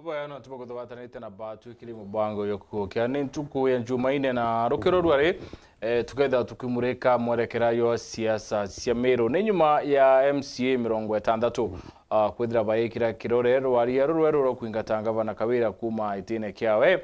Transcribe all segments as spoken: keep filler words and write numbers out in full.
Bwega, no tube kuthugatanite na batwikiri mubango yo kukia ni ntuku ya Jumaine na rukiro rwari, eh, tukethira tukimurika mwerekera yo siasa cia Meru. Ni nyuma ya M C A mirongo itandatu, ah, kwithira baikira kirore rwaria rurweru rwa kwingata ngavana Kawira kuma itine kiawe.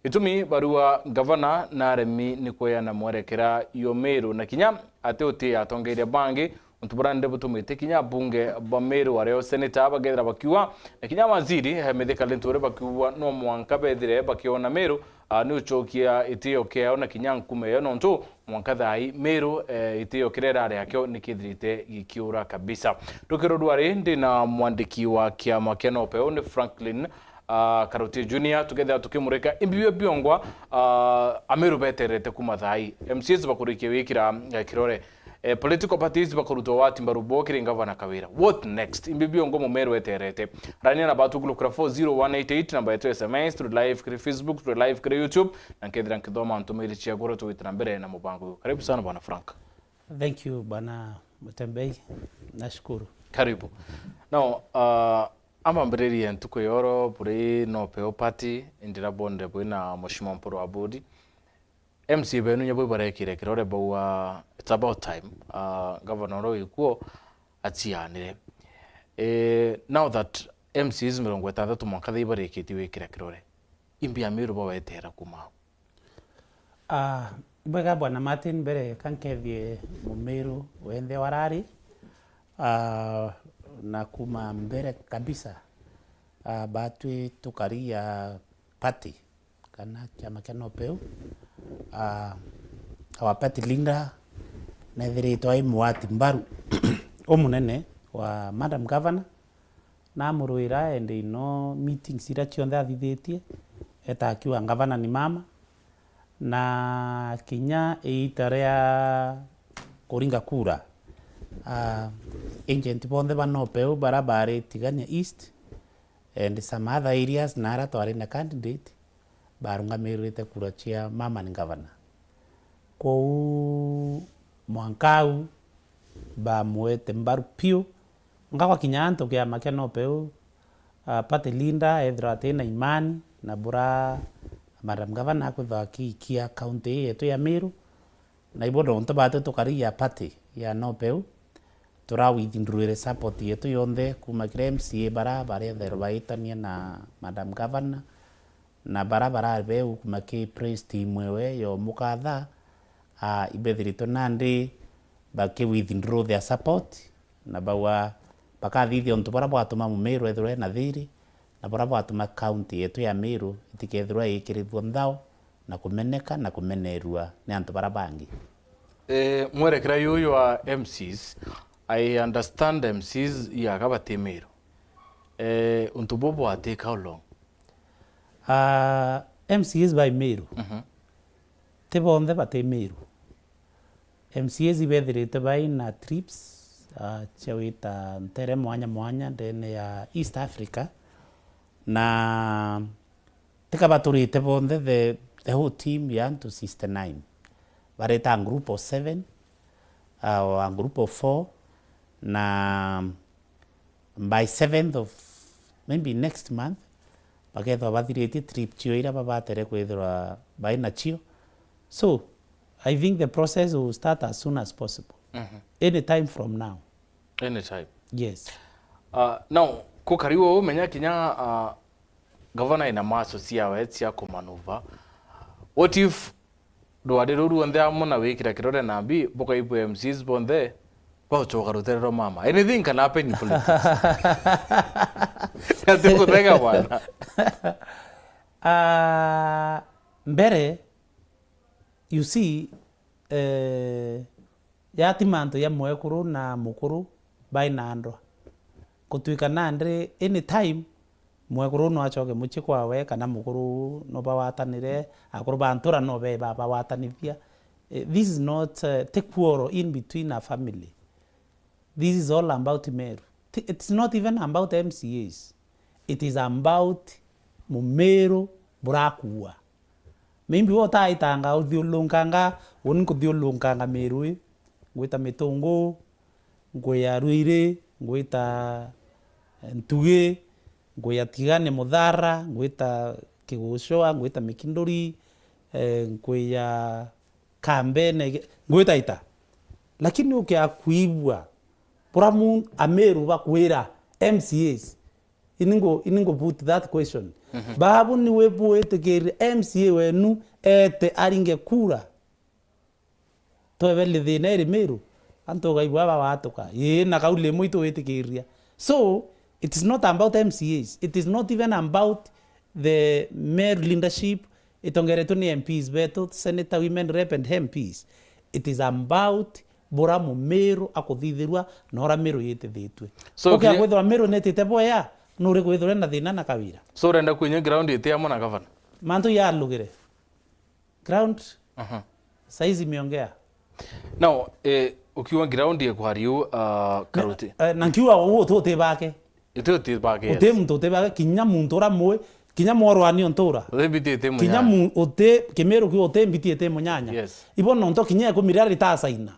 Itumi barua ngavana na aremi ni kweana mwerekera yo Meru na kinya ati uti atongeria bangi. Untu buria ndi butumite kinya abunge ba Meru, ario seneta, bakethira bakiuga, na kinya waziri, eh, Mithika Linturi bakiuga no mwanka bethire bakiona Meru, ah, ni ucokia itio kiao na kinya nkume iyo, nontu mwanka thaa ii Meru, eh, itio kiria irari akio ni kithirite gikiura kabisa. Rukiro rwari ndi na mwandiki wa kiama kia NOPEU ni Franklin, ah, Karuti Junior, tukethira tukimurika imbi bio biongwa, ah, Ameru beterete kuma thaa ii. M C As bakurikia wikira, eh, kirore. Eh, political parties bakurutwa wati mbaru bo kiri ngavana Kawira. What next? Imbi biongo Mumeru eterete. Rania na batu kulukura four zero one eight eight, namba yetu ya S M S, turi live kiri Facebook, turi live kiri YouTube, na nkethira nkithoma ntumiri cia goro tugwita na mbere na mubango uyu. Karibu sana, Bwana Frank. Thank you, Bwana Mutembei. Nashukuru. Karibu. Now, uh, amambiririe ntuku yoro buri NOPEU party, indira bonde bwina Mheshimiwa Mpuru Abudi. M C A benu nyabo ibarekire kirore bauga, "It's about time, ah, governor uria wikuo acianire." Eh, now that M C As mirongo itandatu mwanka thaa ibarikitie wikira kirore, imbi Ameru bawetera kuma au? Ah, bwega Bwana Martin, mbere ka nkethie Mumeru wenthe warari, ah, na kuma mbere kabisa, ah, batwi tukaria party kana kiama kia NOPEU, ah, our party leader nethiritwe ai mwati mbaru umunene wa Madam Governor, na amurwira ende ino meetings iria cionthe athithitie, eta akiuga, "Ngavana ni mama," na kinya iita ria kuringa kura, ah, agent bonthe ba NOPEU bara bari Tigania East and some other areas na ara twari na candidate, barungamirite kura cia mama ni ngavana. Kwou mwanka au bamwete mbaru piu. Ngagwa kinya antu kiama kia NOPEU, ah, party leader ethirwa atina imani na bura Madam Governor akwithwa akiikia county ii yetu ya Meru. Na ibo nontu batwi tukari ya party ya NOPEU, tura withindruire support yetu yonthe kuma kiri M C A bara barethairwa baitania na Madam Governor, na bara barari beu kuma ki praise team ewe yo mukatha, ah, ibethiritwe nandi baki withdraw their support, na bauga bakathithia untu buria bwatuma Mumiru ethirwe ena thiri, na buria bwatuma county yetu ya Meru itikethirwa ikirithua nthao na kumeneka na kumenerua ni antu bara bangi. Eh, mwerekera yuyu wa M Cs, I understand M Cs yaga bati Meru. Eh, untu bubu bwatake how long? Ah, M Cs bai Meru. Mhm. Ti bonthe bati Meru. M Cs ibethirite bai na trips, ah, cia gwita ntere mwanya mwanya ndene ya East Africa, na tika baturite bonthe, the, the whole team ya antu sixty-nine. Bareta a group of seven, ah, or a group of four, na by seventh of maybe next month, bakethwa bathiritie trip cio iria babatere kwithirwa bai nacio. So, I think the process will start as soon as possible. Mhm. Any time from now. Any time. Yes. Uh, now, kukari uu, menya kinya, uh, governor ina maso ciawe cia kumanuva. What if rwari ruu ruonthe amwe na wikira kirore nambi, bukaigua M Cs bonthe baucoka rutere rwa mama? Anything can happen in politics. Ati kuthega bwana. Ah, mbere, you see, eh, yati mantu ya mwekuru na mukuru bai na ndwa. Kutwika nandi any time mwekuru no acoke mucii kwawe, kana mukuru no bawatanire, akuru ba ntura no be babawatanithia. Eh, this is not, eh, ti quarrel in between a family. This is all about Meru. Ti-, it's not even about M C As. It is about Mumiru burakua. Maybe we utaitanga uthiurunganga, uni nkuthiurunganga Meru ii, ngwita Mitungu, ngwia Ruiri, ngwita, eh, Ntugi, Ngwija Tigania Muthara, ngwita Kigucwa, ngwita Mikinduri, eh, ngwija Kambene, ngwita ita. Lakini ukia kwigua, bura mu-, Ameru bakwira M C As, ini ngu-, ini ngu put that question. Mhm. Babu niwe bwitikiria M C A wenu ete aringe kura? Twebere thina iri Meru, antu ukaigua aba watuka. Ii, na kauli imwe itwitikiria. So, it is not about M C As. It is not even about the Meru leadership itongeretwe ni M Ps betu, Senator, Women Rep and M Ps. It is about bura Mumiru akuthithirua na ura Miru yitithitue. So, ukia kinya- kwithirwa Miru netite bwea, nuri kwithirwa na thina na Kawira? So, urenda kwinya ground iti amwe na governor? Mantu yalugire. Ground. Aha. Saizi imeongea. Now, eh, ukiuga ground ya kwariu, uh, Karuti. Na, eh, na nkiuga uu uti, uti bake. Uti, uti bake, yes. Uti muntu uti bake, kinya muntu ura mwi, kinya mworwani ontura. Uti mbiti iti munyanya. Kinya mu-, uti, Kimiru kiu uti mbiti iti munyanya. Yes. Ibo nonto kinya ikumi riria ritasaina,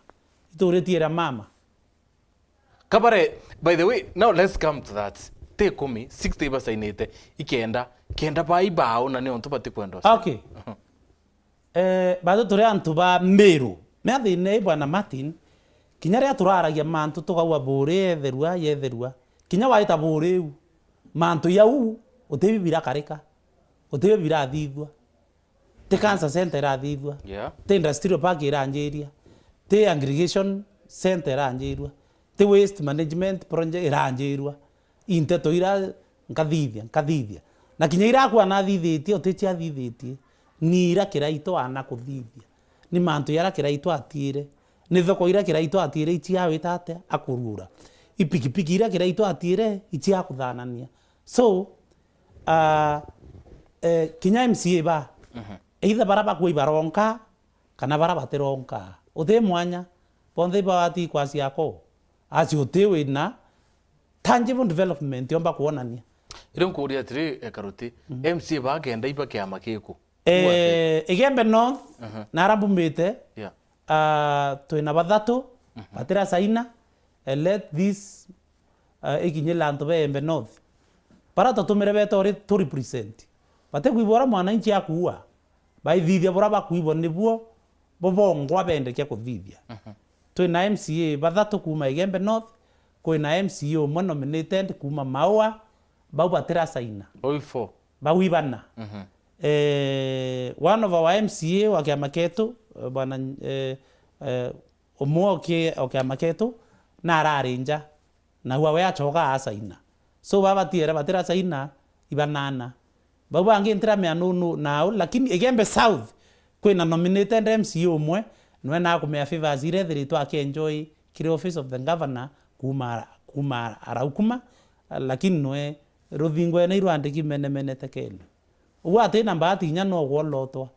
ituritie ria mama. Kabare, by the way, now let's come to that. Ti ikumi, sixty ibasainite, ikenda, kenda bai bao na niontu batikwenda usaini. Okay. Eh, batu turi antu ba Miru. Mea thina ii, Bwana Martin, kinya riria turaragia mantu tukauga buri yetherua, yetherua. Kinya waita buri iu, mantu jau, uti biu birakarika. Uti biu birathithua. Ti cancer center irathithua. Yeah. Ti industrial park iranjiria. Ti aggregation center iranjirua. Ti waste management project iranjirua. Inteto ira nkathithia, nkathithia. Na kinya ira akua nathithitie, uti ciathithitie. Ni ira Kiraitu ana kuthithia. Ni mantu yara Kiraitu atiire. Ni thoko ira Kiraitu atiire ici awita atia akurura. Ipikipiki ira Kiraitu atiire ici akuthanania. So, ah, eh, kinya M C A ba, mhm, either bara bakua ibaronka, kana bara batironka. Uti mwanya, bonthe iba bati kwasia ako. Asi uti wina tangible development yomba kwonania. Riu nkuuria atiri, eh, Karuti, mhm, M C A ba kenda iba kiama kiku? Eh, Igembe North, mhm, nara mbumite, yeah, ah, twina bathatu, mhm, batira saina, eh, let this, ah, ikinyire antu ba Igembe North. Bara tutumire beta uri tu represent. Batikwigua uria mwananchi akuua. Baithithia buria bakwigua nibuo bo bongwa bendekia kuthithia. Mhm. Twina M C A bathatu kuuma Igembe North, kwina M C A umwe nominated kuuma Maua, bau batira saina. Oi four. Bau ibana. Mhm. Eh, one of our M C A wa kiama ketu, eh, bwana, eh, eh, umwe o ki-, o kiama ketu, na arari nja. Na ua we acoka asaina. So, baba tiere batira saina, ibanana. Bau bangi ntiramea nu, nu, nau, lakini Igembe South, kwina nominated M C A umwe, nwe nakumea favors ira ethiritwe akienjoy kiri office of the governor, kuma, kuma araukuma, lakini nwe ruthingwene irwandiki menemenete keli. Uu atina mbaati inya no gwolotwa.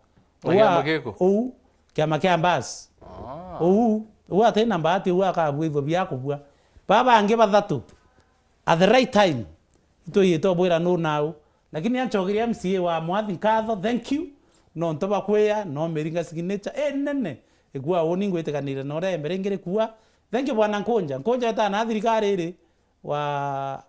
Na kiama giku? Uu, kiama kia Mbas. Ah. Uu, uu atina mbaati, uu akabwithwa bia kubua. Baba bangi bathatu, at the right time, itwiyite ubwira nu nau. Lakini anchokeria M C A wa Mwathi nkatho, thank you. Nontu bakwia, no miringa signature inene. Ikua uni ngwitikanire na uria mbere ngiri kua. Thank you, Bwana Nkunja. Nkunja etana thirikari iri wa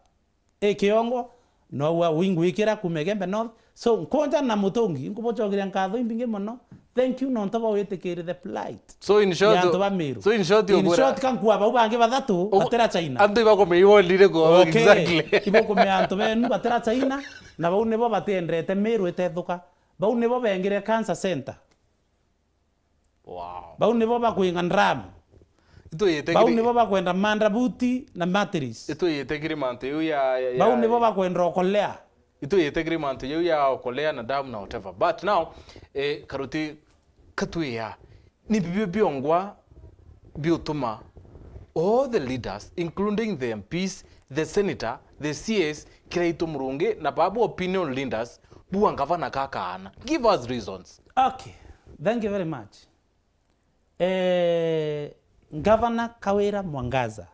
i Kiongo, no ua uingwikira kuuma Igembe North. So, Nkunja na Mutungi, nkubucokeria nkatho imbingi mono. Thank you nontu bwa witikirire the plight. So, in short, ya antu ba Meru. So, in short, in short, kankua bau bangi bathatu, batira China. Antu ibakumenya iwolire ko. Okay. Exactly. Ibukumenya antu benu batira China, na bau nibo batiendete Meru itethuka. Bau nibo bengire cancer center. Wow. Bau nibo bakwinga drum. Itwiyite bau kiri, nibo bakwenda manda buti na mattress. Itwiyite kiri mantu yau ya, ya, ya. Bau nibo bakwenda okolea. Itwiyite kiri mantu yau ya okolea na drum na whatever. But now, eh, Karuti, katwiya, ni bibio biongwa biutuma all the leaders, including the M Ps, the senator, the C As, Kiraitu Murungi, na babu opinion leaders, bua ngavana kakaana. Give us reasons. Okay, thank you very much. Eh, Ngavana Kawira Mwangaza,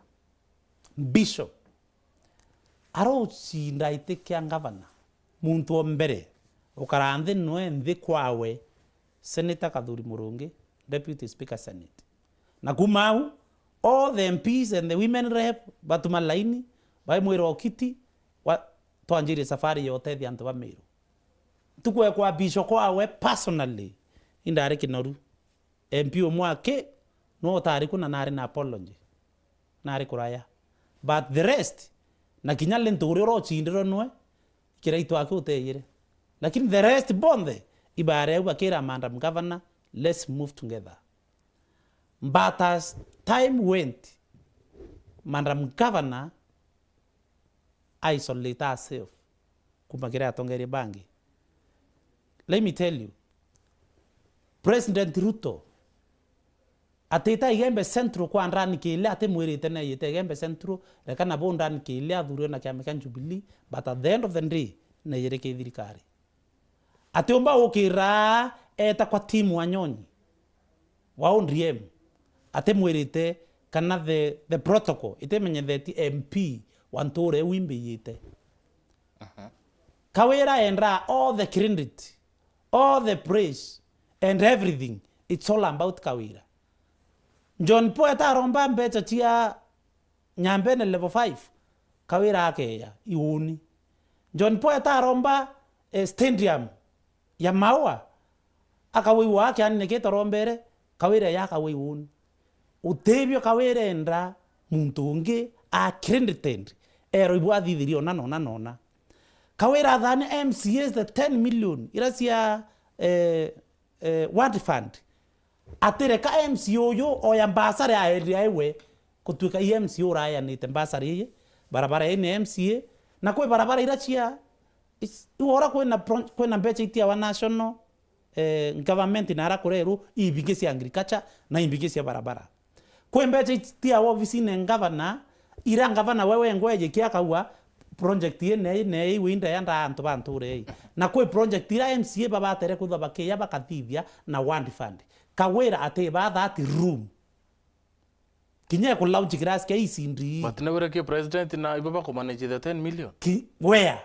Bishop, arucinda iti kia ngavana, muntu o mbere ukara nthi nwe nthi kwawe, Senator Kathuri Murungi, Deputy Speaker Senate. Na kuma au, all the M Ps and the women rep batuma laini, baimwira okiti, wa, twanjirie safari ya utethia antu ba Meru. Ntuku ya kuapishwa kwawe personally, indari Kinoru. M P umwe aki, no utari ku na nari na apology. Nari kuraya. But the rest, na kinya Linturi uria ucindirwe nwe, Kiraitu aki uteyire. Lakini the rest bonthe, ibare au bakira Madam Governor, "Let's move together." But as time went, Madam Governor isolate herself kuma kiri atongeria bangi. Let me tell you, President Ruto atita Igembe Central kwa ndani kiile, atimwirite neeyite Igembe Central, reka nabo ndani kiile athuurwe na kiama kia Jubilee, but at the end of the day, neeyire ki thirikari. Atiumba gukira eeta kwa Tim Wanyonyi wa O D M, atimwirite kana the, the protocol itimenyethetie M P wa ntuura iu imbiyite. Aha. Kawira endaa all the credit, all the praise and everything. It's all about Kawira. John Paul eta aromba mbeca cia Nyambene level five, Kawira akeeja iuni. John Paul eta aromba, eh, stadium ya Maua, akauga iwe akiani niki torombere, Kawira eeja akauga iuni. Utibio Kawira enda muntu ungi accredited, erwe ibu athithirie ona nona nona. Kawira athani M C As the ten million ira cia, eh, eh, ward fund. Atireka M C A uyu oya mbasari aeria iwe, gutuika i M C A uraeanite mbasari ii, barabara ii ni M C A, na kwi barabara ira cia, is-, iwora kwina pro-, kwina mbeca itiawa national, eh, government na ara kurerwo ibingi cia agriculture na ibingi cia barabara. Kwi mbeca itiawa obisine ngavana, ira ngavana we wengwa ejikia akauga, project ii nei, nei iwe indeya nda antu ba ntuura ii. Na kwi project ira M C A babatere kwithwa bakiya bakathithia na ward fund. Kawira atiba that room. Kinya ekulaunch class kia E C D. But nigwire ki president na ibo bakumanage the ten million? Ki, where?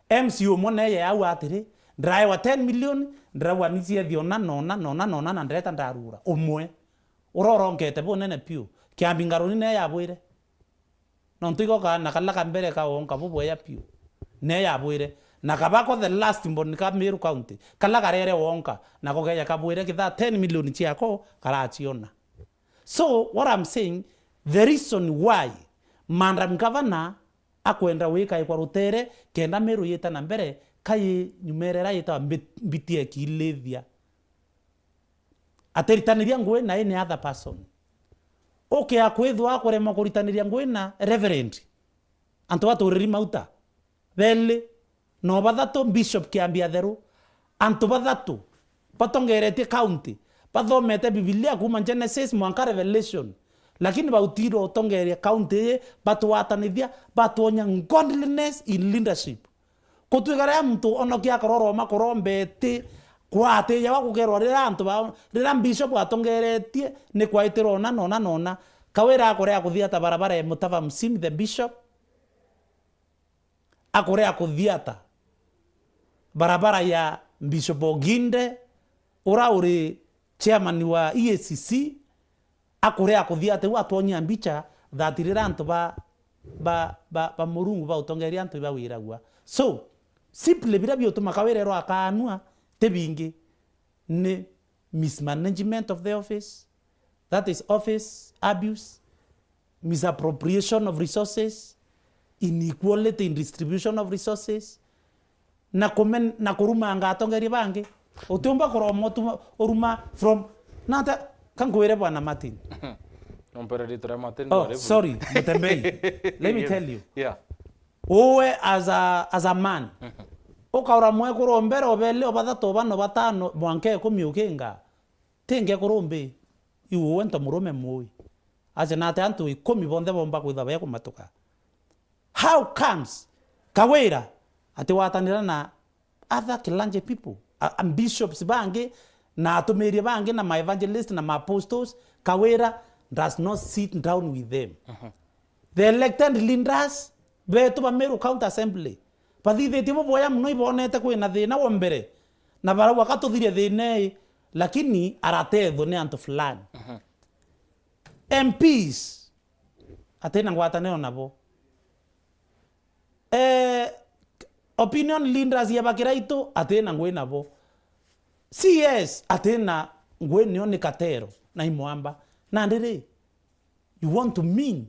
M C A umwe neye au atiri, "Ndiraewa ten million, ndirauga niciethia ona nona, nona, nona, na ndireta ndarura." Umwe. Uroronkete bunene piu. Kiambi Ngaruni neye yabwire. Nontu igo kaana kala ka mbere ka wonka bubweya piu. Neye yabwire. Na kabako the last born ka Meru County. Kala karere wonka. Nako keja kabwire kithaa ten million ciako karaciona. So, what I'm saying, the reason why Madam Governor akwenda wikaikwa rutere, kenda Meru yita na mbere, kayi nyumerera yitawa mbit-, mbiti ekilithia. Atiritaniria ngui na any other person. Ukea kwithwa akuremwa kuritaniria ngui na Reverend. Antu baturiri mauta. Beli, no bathatu Bishop Kiambi Atheru. Antu bathatu batongeretie county, bathomete Bibilia kuuma Genesis mwanka Revelation, lakini bautire utongeria county ii, batwatanithia, batwonya godliness in leadership. Kutwika riria muntu onokia akororoma kuromba iti, kwatijawa kugerwa riria antu ba, riria bishop atongeretie, ni kwaitirwa ona nona nona. Kawira akurea kuthiata barabara ya Mutava Museum, the bishop, akurea kuthiata barabara ya Bishop Oginde, ura uri chairman wa E A C C, akurea kuthiata u atwonyia mbicha that riria antu ba, ba, ba, ba Murungu bautongeria antu ibawiragua. So, simply biria biutuma Kawira erwa akaanua, ti bingi, ni mismanagement of the office, that is office abuse, misappropriation of resources, inequality in distribution of resources, na kumen-, na kurumanga atongeria bangi. Utiumba kuroma utuma, uruma from, nata, kankwire Bwana Martin. Umpere ritu ria Martin. Oh, sorry, Mutembei. Let me tell you. Yeah. Uwe as a, as a man, ukaura mwekuru o mbere, o beli, o bathatu, o bana, o batano, mwanka ikumi ukinga. Ti ngekuru mbi, iu uwe nto murume mui. Aja nate antu ikumi bonthe bomba kwithwa bekumatuka. How comes Kawira atiwatanira na other clergy people, a, a bishops bangi, na atumirie bangi, na ma evangelist, na ma apostles? Kawira does not sit down with them. The elected leaders betu ba Meru County Assembly bathithitie buboya muno, ibonete kwina thina wa mbere, na barauga, "Ka tuthirie thina ii," lakini aratethwa ni antu fulani. M Ps atina ngwataniro nabo. Eh, Opinion leaders ya bakiraitu atina ngui nabo. C S atina ngui nio ni katero na imwamba. Nandi ri, you want to mean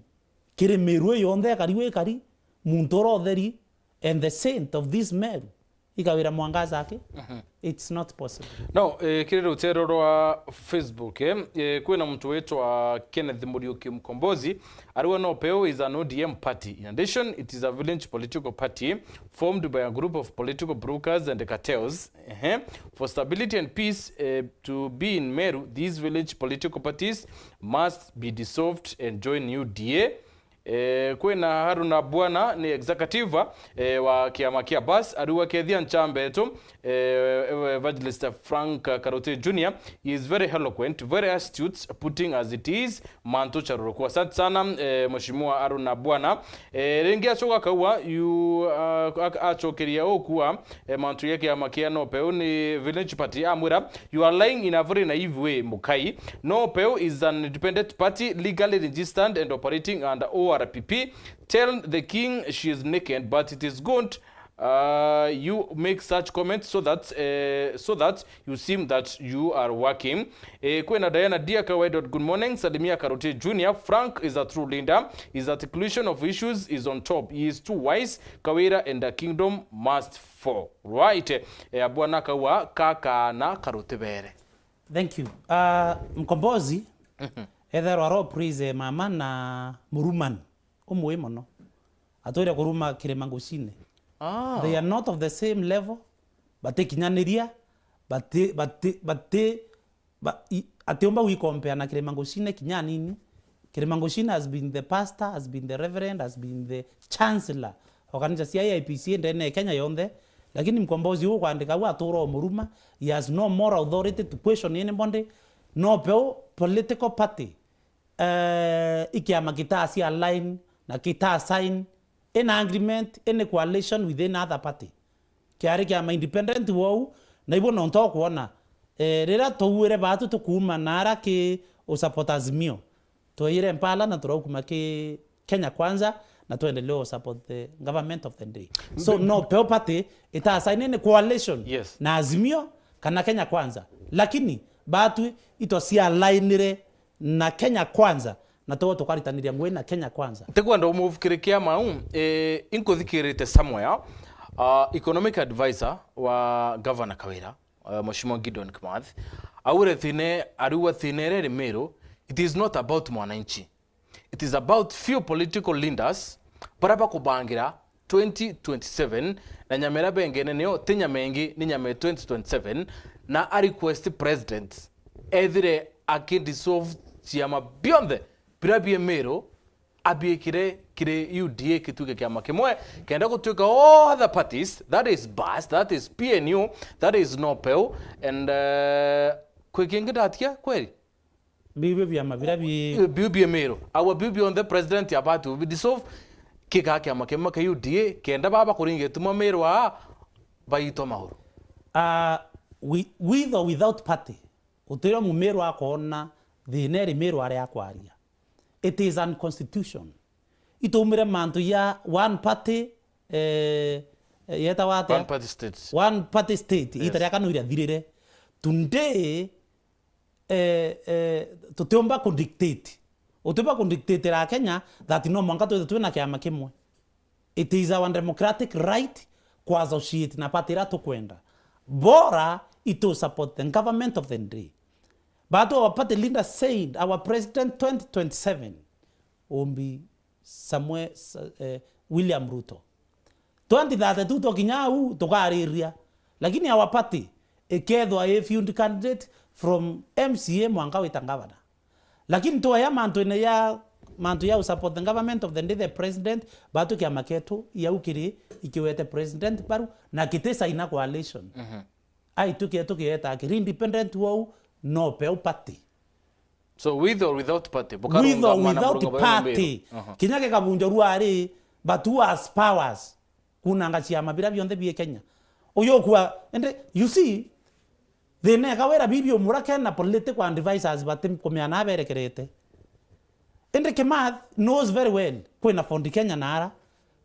kiri Meru ii yonthe ikari wi ikari, muntu ura utheri and the saint of this Meru ikawira mwangaza aki? Mhm. It's not possible. No, eh, kiri ruteero rwa Facebook, eh, eh, kwina muntu witwa Kenneth Muriuki Mkombozi, ariwa no Peu is an O D M party. In addition, it is a village political party formed by a group of political brokers and cartels. Ehe. For stability and peace, eh, to be in Meru, these village political parties must be dissolved and join U D A. Eh, kwina Haruna Bwana ni executive, eh, wa kiama kia bus, ariwa kethia nchambetu, eh, Evangelist Frank Karuti Junior, he is very eloquent, very astute, putting as it is, mantu charurukua. Asante sana, eh, Mheshimiwa Haruna Bwana. Eh, ringi acoka akauga, you, uh, ac-, acokeria ukua, eh, mantu ya kiama kia no Peu ni village party, amwira, you are lying in a very naive way, Mukai. No Peu is an independent party, legally registered and operating under O R P P. Tell the king she is naked, but it is good, uh, you make such comments so that, uh, so that you seem that you are working. Eh, kwina Diana Dia Kawedot, good morning. Salimia Karuti Junior. Frank is a true leader. His articulation of issues is on top. He is too wise. Kawira and the kingdom must fall. Right. Eh, abwana kawa kaka na Karuti bere. Thank you. Uh, Mkombozi, mhm, etherwa ro praise mama na Muruman. Umwe mono. Atwire kuruma kirima ngucine. Ah. They are not of the same level, batikinyaniria, bati-, bati-, bati-, ba-, i-, atiumba gwikompea na kirima ngucine kinya anini. Kirima ngucine has been the pastor, has been the reverend, has been the chancellor wa kanisa cia A I P C ndene ya Kenya yonthe. Lakini Mkombozi ukwandika u atura umuruma, he has no moral authority to question anybody. No Peu political party eh, i kiama kitaa cia align na kitaa sign in agreement, in coalition within other party. Kiari kiama independent wou, na ibo nonto ukwona, eh, riria twauire baatu tukuuma naara ki usupport Azimio, tweire mpala na turaukuma ki Kenya Kwanza, na twendelee usupport the government of the day. So, no Peu party itaa sign in coalition, yes, na Azimio kana Kenya Kwanza. Lakini baatu ito cia alignire na Kenya Kwanza, na tuwe tukaritaniria ngugi na Kenya Kwanza. Ntikwenda umove kiri kiama u, eh, inkuthikirite somewhere, uh, economic advisor wa Governor Kawira, uh, Mheshimiwa Gideon Kimathi, aure thina, ariuga thina iria iri Meru, it is not about mwananchi. It is about few political leaders baria bakubangira twenty twenty-seven, na nyama iria bengene nio ti nyama ingi, ni nyama ya twenty twenty-seven, na a request president ethire aki dissolve ciama bionthe biria bie Meru, abiikire kiri U D A kituike kiama kimwe, kenda gutuika all other parties, that is bus, that is P N U, that is no Peu, and, uh, kwi kingi ndatia kweri? Biu biu biama biria bi- Eh, biu bie Meru. Aua biu bionthe president abati ubi dissolve, kikaa kiama kimwe kia U D A, kenda baba kuringa itumwa Meru aa baitwa mauru. Ah, wi-, with or without party, utirio Mumeru akoona thina iri Meru aria akwaria. It is unconstitutional. Itaumire mantu ya one party, eh, eh, yetawa atia? One party state. One party state. Yes. Ita ria kanu irathirire. Today, eh, eh, tutiumba ku dictate. Utiumba ku dictatera Kenya that no mwanka twithwe twina kiama kimwe. It is our democratic right ku associate na party iria tukwenda. Bora itu support the government of the day. But our party leader said our president twenty twenty-seven will be Samuel, Sa-, eh, William Ruto. Twenty thirty-two twakinya au, tukariria. Lakini our party ikethwa i field candidate from M C A mwanka wita governor. Lakini twaya mantu-ini ya, mantu ya usupport the government of the day, the president, batu kiama kietu, yau kiri ikiwete president baru, na kiti saina coalition. Mhm. Ai tukie tukieta kiri independent wau, no Peu party. So, with or without party, with or bukarungama na without murunga bwa party, Meru. Aha. Kinya gikabunjwa ruari, but who has powers kunanga ciama biria bionthe bie Kenya? Uyu ukua, ende, you see, thina eka wira bibi umura kena political advisors bati kumea na berekerete. Ende Kimathi knows very well, kwina Ford Kenya nara,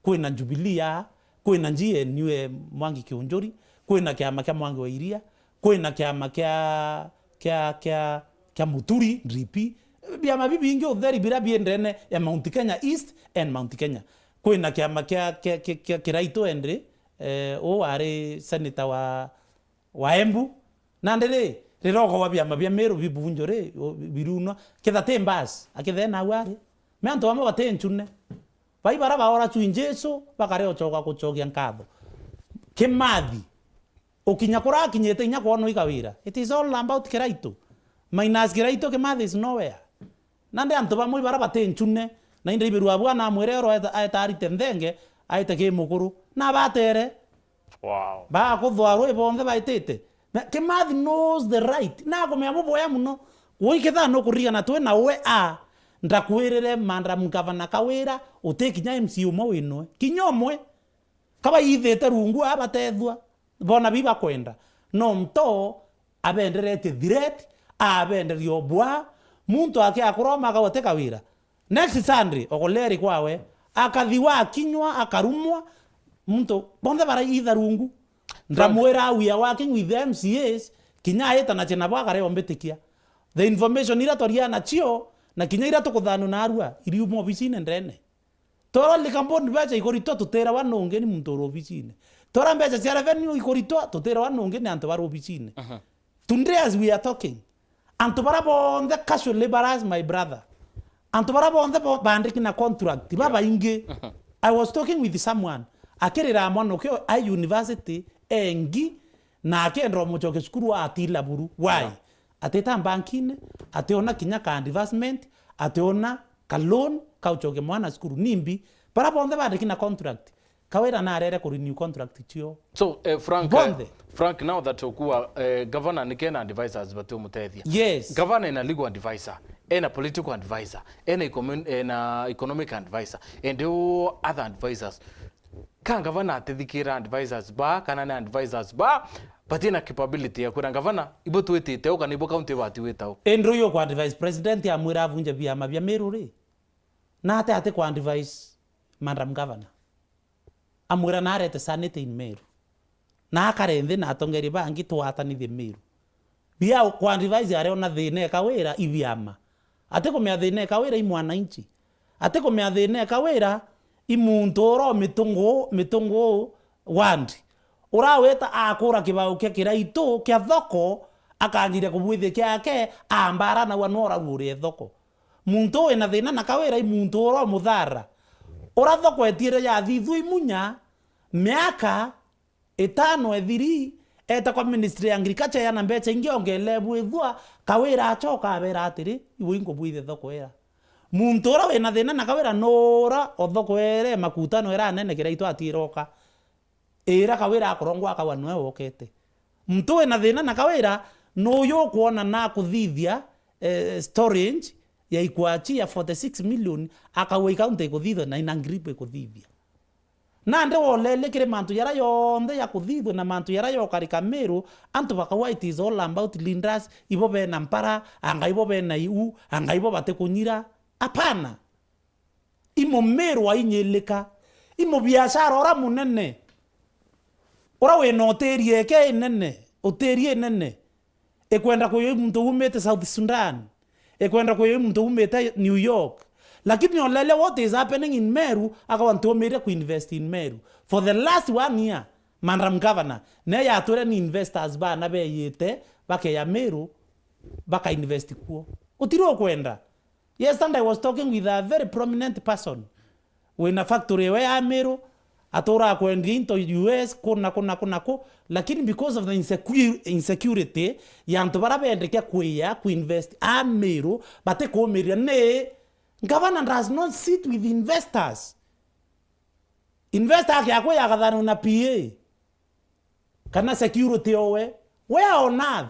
kwina Jubilee ya, Kwina G N U ya Mwangi Kiunjuri, kwina kiama kia Mwangi wa Iria, kwina kiama kia, kia, kia, kia Muturi, D P. Biama bibingi utheri bira biendene ya Mount Kenya East and Mount Kenya. Kwina kiama kia, kia, kia, kia Kiraitu Henry, eh, uu wari senator wa, wa Embu. Nandi ri, riroka wa biama bia Meru bibunjo ri, o, birunwa, ketha ti mbasi, akethee nau ari. Me antu bamwe bati ncune. Bai bara baora cui Jesu, bakare ucoka gucokia nkatho. Kimathi, ukinya kura akinyite inya kwonwa i Kawira. It is all about Kiraitu. Minus Kiraitu, Kimathi is nowhere. Nandi antu bamwe bara bati ncune, na indi ibirua bwana amwire oro aeta, aeta arite nthenge, aete ki mukuru. Na batere. Wow. Bakuthwa rwi bonthe baitite. Na Kimathi knows the right. Na akumenya buboya muno. Woi ketha nukuririkana twi na we a, ndakwirire Madam Governor Kawira, uti kinya M C A umwe winwe. Kinya umwe. Kabaithite rungu aa batethua, bona bi bakwenda. No nto abenderetie threat, abenderia obwa, muntu aki akuroma akauga ti Kawira. Next Sunday, ogoleri kwawe, akathiwa akinywa, akarumwa, muntu, bonthe baraitha rungu. Ndamwira we are working with the M C As, kinya aita na chena bwa kare ombitikia. The information ira twaria nacio, na kinya ira tukuthanwa narua, iriuma obisine ndene. Tora Likamboni becha ikoritwa tutirawa nungi ni muntu uri obisine. Tora mbecha cia revenue ikoritwa tutirawa nungi ni antu bari obisine. Aha. Today as we are talking, antu bara bonthe casual laborers, my brother. Antu bara bonthe bo-, bandiki na contract, babaingi. Aha. I was talking with someone, akirira mwana uki a university, engi, na akenda umucoke cukuru atila buru. Why? Yeah. Atita bankine, ationa kinya ka advancement, ationa ka loan, kaucokia mwana cukuru. Nimbi, bara bonthe bandiki na contract, Kawira narere ku renew contract cio. So, eh, Frank, eh, bonthe. Frank, now that ukuwa, eh, governor ni kena advisors batiumutethia. Yes. Governor ena legal advisor, ena political advisor, ena economi-, ena economic advisor, and all other advisors. Ka ngavana atithikira advisors ba, kana ni advisors ba, batina capability ya kwira ngavana, ibo twitite u, kana ibo county ibati wita u. Indi uyu kwa advise president amwira avunje biama bia Meru ri? Na ate ati kwa advise Madam Governor? Amwira na arete sanity in Meru. Na akare nthi na atongeria bangi twatanithie Meru. Bia kwa advise areona thina e Kawira i biama. Atikumea thina e Kawira i mwananchi. Atikumea thina e Kawira i muntu ura o Mitungu, Mitungu ward. Urawita akura kibao kia Kiraitu kia thoko, akanjiria kubwithia kiake, ambara na wanora urie thoko. Muntu wina thina na Kawira i muntu ura o Muthara. Ura thoko etiere yathithua i Munya, miaka itano ethiri, eta kwa Ministry ya Agriculture yana mbecha ingi ongeele bwithua, Kawira acoka abera atiri, "Iwe inkubwithia thoko ira." Muntu ura wina thina na Kawira nura o thoko ere makutano ira anene Kiraitu atiroka. Ira Kawira akurongwa akawa nwe wokete. Muntu wina thina na Kawira nuyu ukwona na kuthithia, eh, storage ya ikwachi ya forty six million, akawa i county ikuthithia na ina ngiribu ikuthithia. Nandi wolele kiri mantu jaria yonthe ya kuthithua na mantu jaria yokarika Meru, antu bakauga it is all about leaders, ibo bena mpara, anga ibo bena iu, anga ibo batikunyira. Apana. I mumiru ainyilika. I mubiashara ura munene. Ura wina utiri eke inene, utiri inene. Ikwenda kuyo i muntu umite South Sudan. Ikwenda kuyo i muntu umite New York. Lakini olele what is happening in Meru, akawa ntumiria kuinvest in Meru. For the last one year, Madam Governor, ne yatwire ni investors bana beyite, bakeya Meru, bakainvest kuo. Utiri ukwenda. Yesterday I was talking with a very prominent person. Wina factory ewe ya Meru, atura akwendia into U S, kuna, kuna, kuna, ku, lakini because of the insecu-, insecurity ya antu bara bendekia kwiya, kuinvest a Meru, batikumiria ni, governor does not sit with investors. Investor ake akwiya agathanwa na P A. Kana security owe. Where on earth?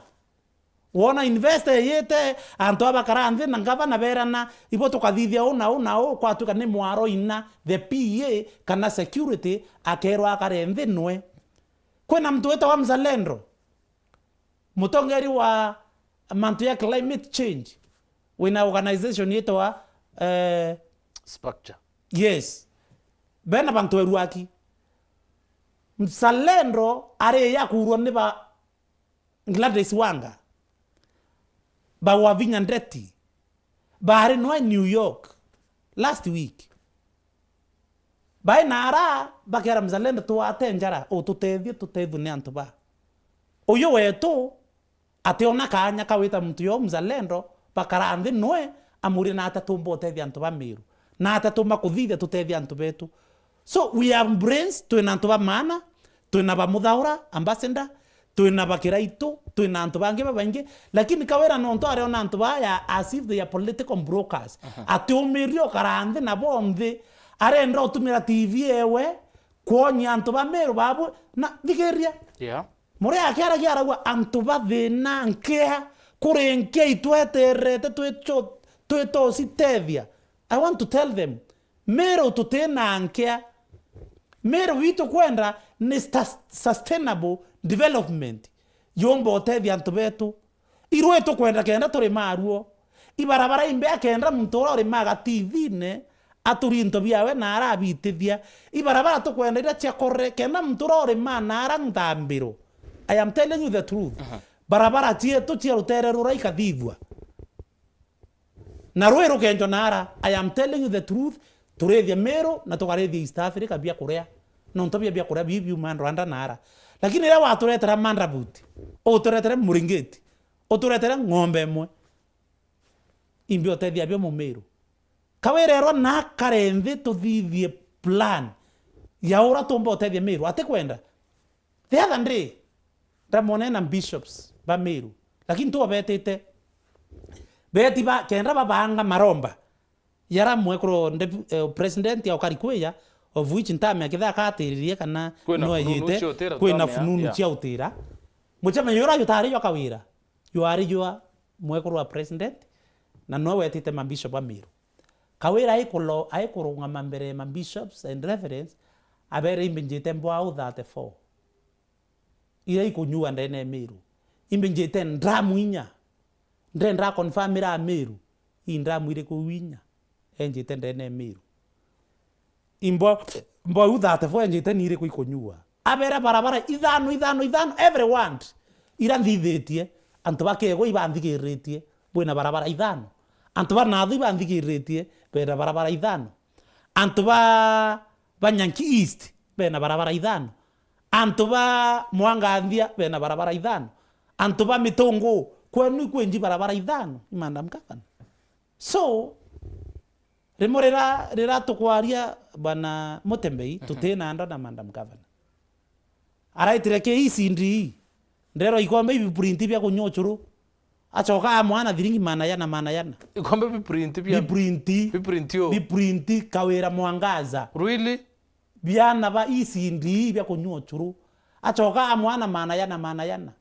Wona investor eyite, antu abakara nthi na ngavana berana, ibo tukathithia u na u na u, kwatuika ni mwaro ina, the P A kana security, akerwa akare nthi nwe. Kwina muntu witawa Mzalendo, mutongeri wa mantu ya climate change, wina organization yitawa, eh, Spactra. Yes. Bena bantu erwaki. Mzalendo ari ya kuurwa ni ba Gladys Wanga, ba Wavinya Ndeti, baari nwe New York last week. Bai naara bakera Mzalendo, "Twate njara, ututethie, tutethue ni antu ba uyu wetu." Ationa kaanya ka gwita muntu yo Mzalendo, bakara nthi nwe, amurie, "Na atia tumba utethia antu ba Meru? Na atia tumba kuthithia tutethia antu betu?" So, we have brains, twina antu ba maana, twina ba Muthaura, ambassador, twina ba Kiraitu, twina antu bangi babaingi, lakini Kawira nontu ariona antu baya as if they are political brokers. Aha. Atiumirie ukara nthi na bonthe, arenda utumira T V ewe, kwonyia antu ba Meru babu, na thigiria. Yeah. Muri akiaragia arauga, "Antu ba thina nkea, kuri nkea itweterete twi cho-, twi tosi tethia." I want to tell them, Meru tutina nkea. Meru witu kwenda ni sta-, sustainable development. Yumba utethia antu betu. Irwe tukwenda kenda turima aruo. Ibarabara imbea kenda muntu uria urimaga tithine aturi into biawe na arabitithia. Ibarabara tukwenda iria cia kore kenda muntu uria urimaa na ara nthambiro. I am telling you the truth. Aha. Barabara cietu cia rutere rura ikathithua. Na rui rukenjwa na ara. I am telling you the truth. Turithia Meru na tukarithia East Africa bia kuria. Nontu bia bia kuria biu biuma Rwanda na ara. Lakini riria waturetera mandrabuti, uturetere muringiti, uturetere ng'ombe imwe, imbi utethia bio Mumiru? Kawira erwa na akare nthi tuthithie plan ya uria tumba utethia Miru. Atikwenda. The other day, ndamwonene na bishops ba Miru. Lakini tu obetite. Beti ba, kenda babanga maromba. Yara mwekuru ndepu-, eh, president ya ukari kwiya, of which ntame akitha akatiririe kana kwina no fununu yite, cia utira, kwina ntame ya, fununu yeah, cia utira. Mucemanio yura yutari jwa Kawira, yari jwa mwekuru wa president, na no wetite mabishop ba Miru. Kawira aikulo-, aikurungama mbere ya mabishops and reverends, abere, "Imbi njite mbwau thirty-four. Iria ikunyua ndene ya Miru. Imbi njite ndramu inya. Ndenda confirm ira Miru. Ii ndramu iriku iu inya enjite ndene ya Miru? Imbo, mbwau thirty-four enjite ni iriku ikunyua?" Abere, "Barabara ithano, ithano, ithano, every ward. Ira nthithitie, antu ba Kegwa ibanthikiritie, bwina barabara ithano. Antu ba Nathu ibanthikiritie, bena barabara ithano. Antu ba, ba Nyanki East, bena barabara ithano. Antu ba Mwanganthia bena barabara ithano. Antu ba Mitungu, kwenu ikwenji barabara ithano, i Madam Governor." So, rimwe rira, rira tukwaria Bwana Mutembei, mhm, tutina nda na Madam Governor. Araitire K E C D, nderwa ikombe ibiprint bia kunyua ucuru. Acoka amwana thiringi maana yana, maana yana. Ikombe biprint bia biprint. Biprint u? Biprint Kawira Mwangaza. Really? Biana ba E C D bia kunyua ucuru. Acoka amwana maana yana, maana yana.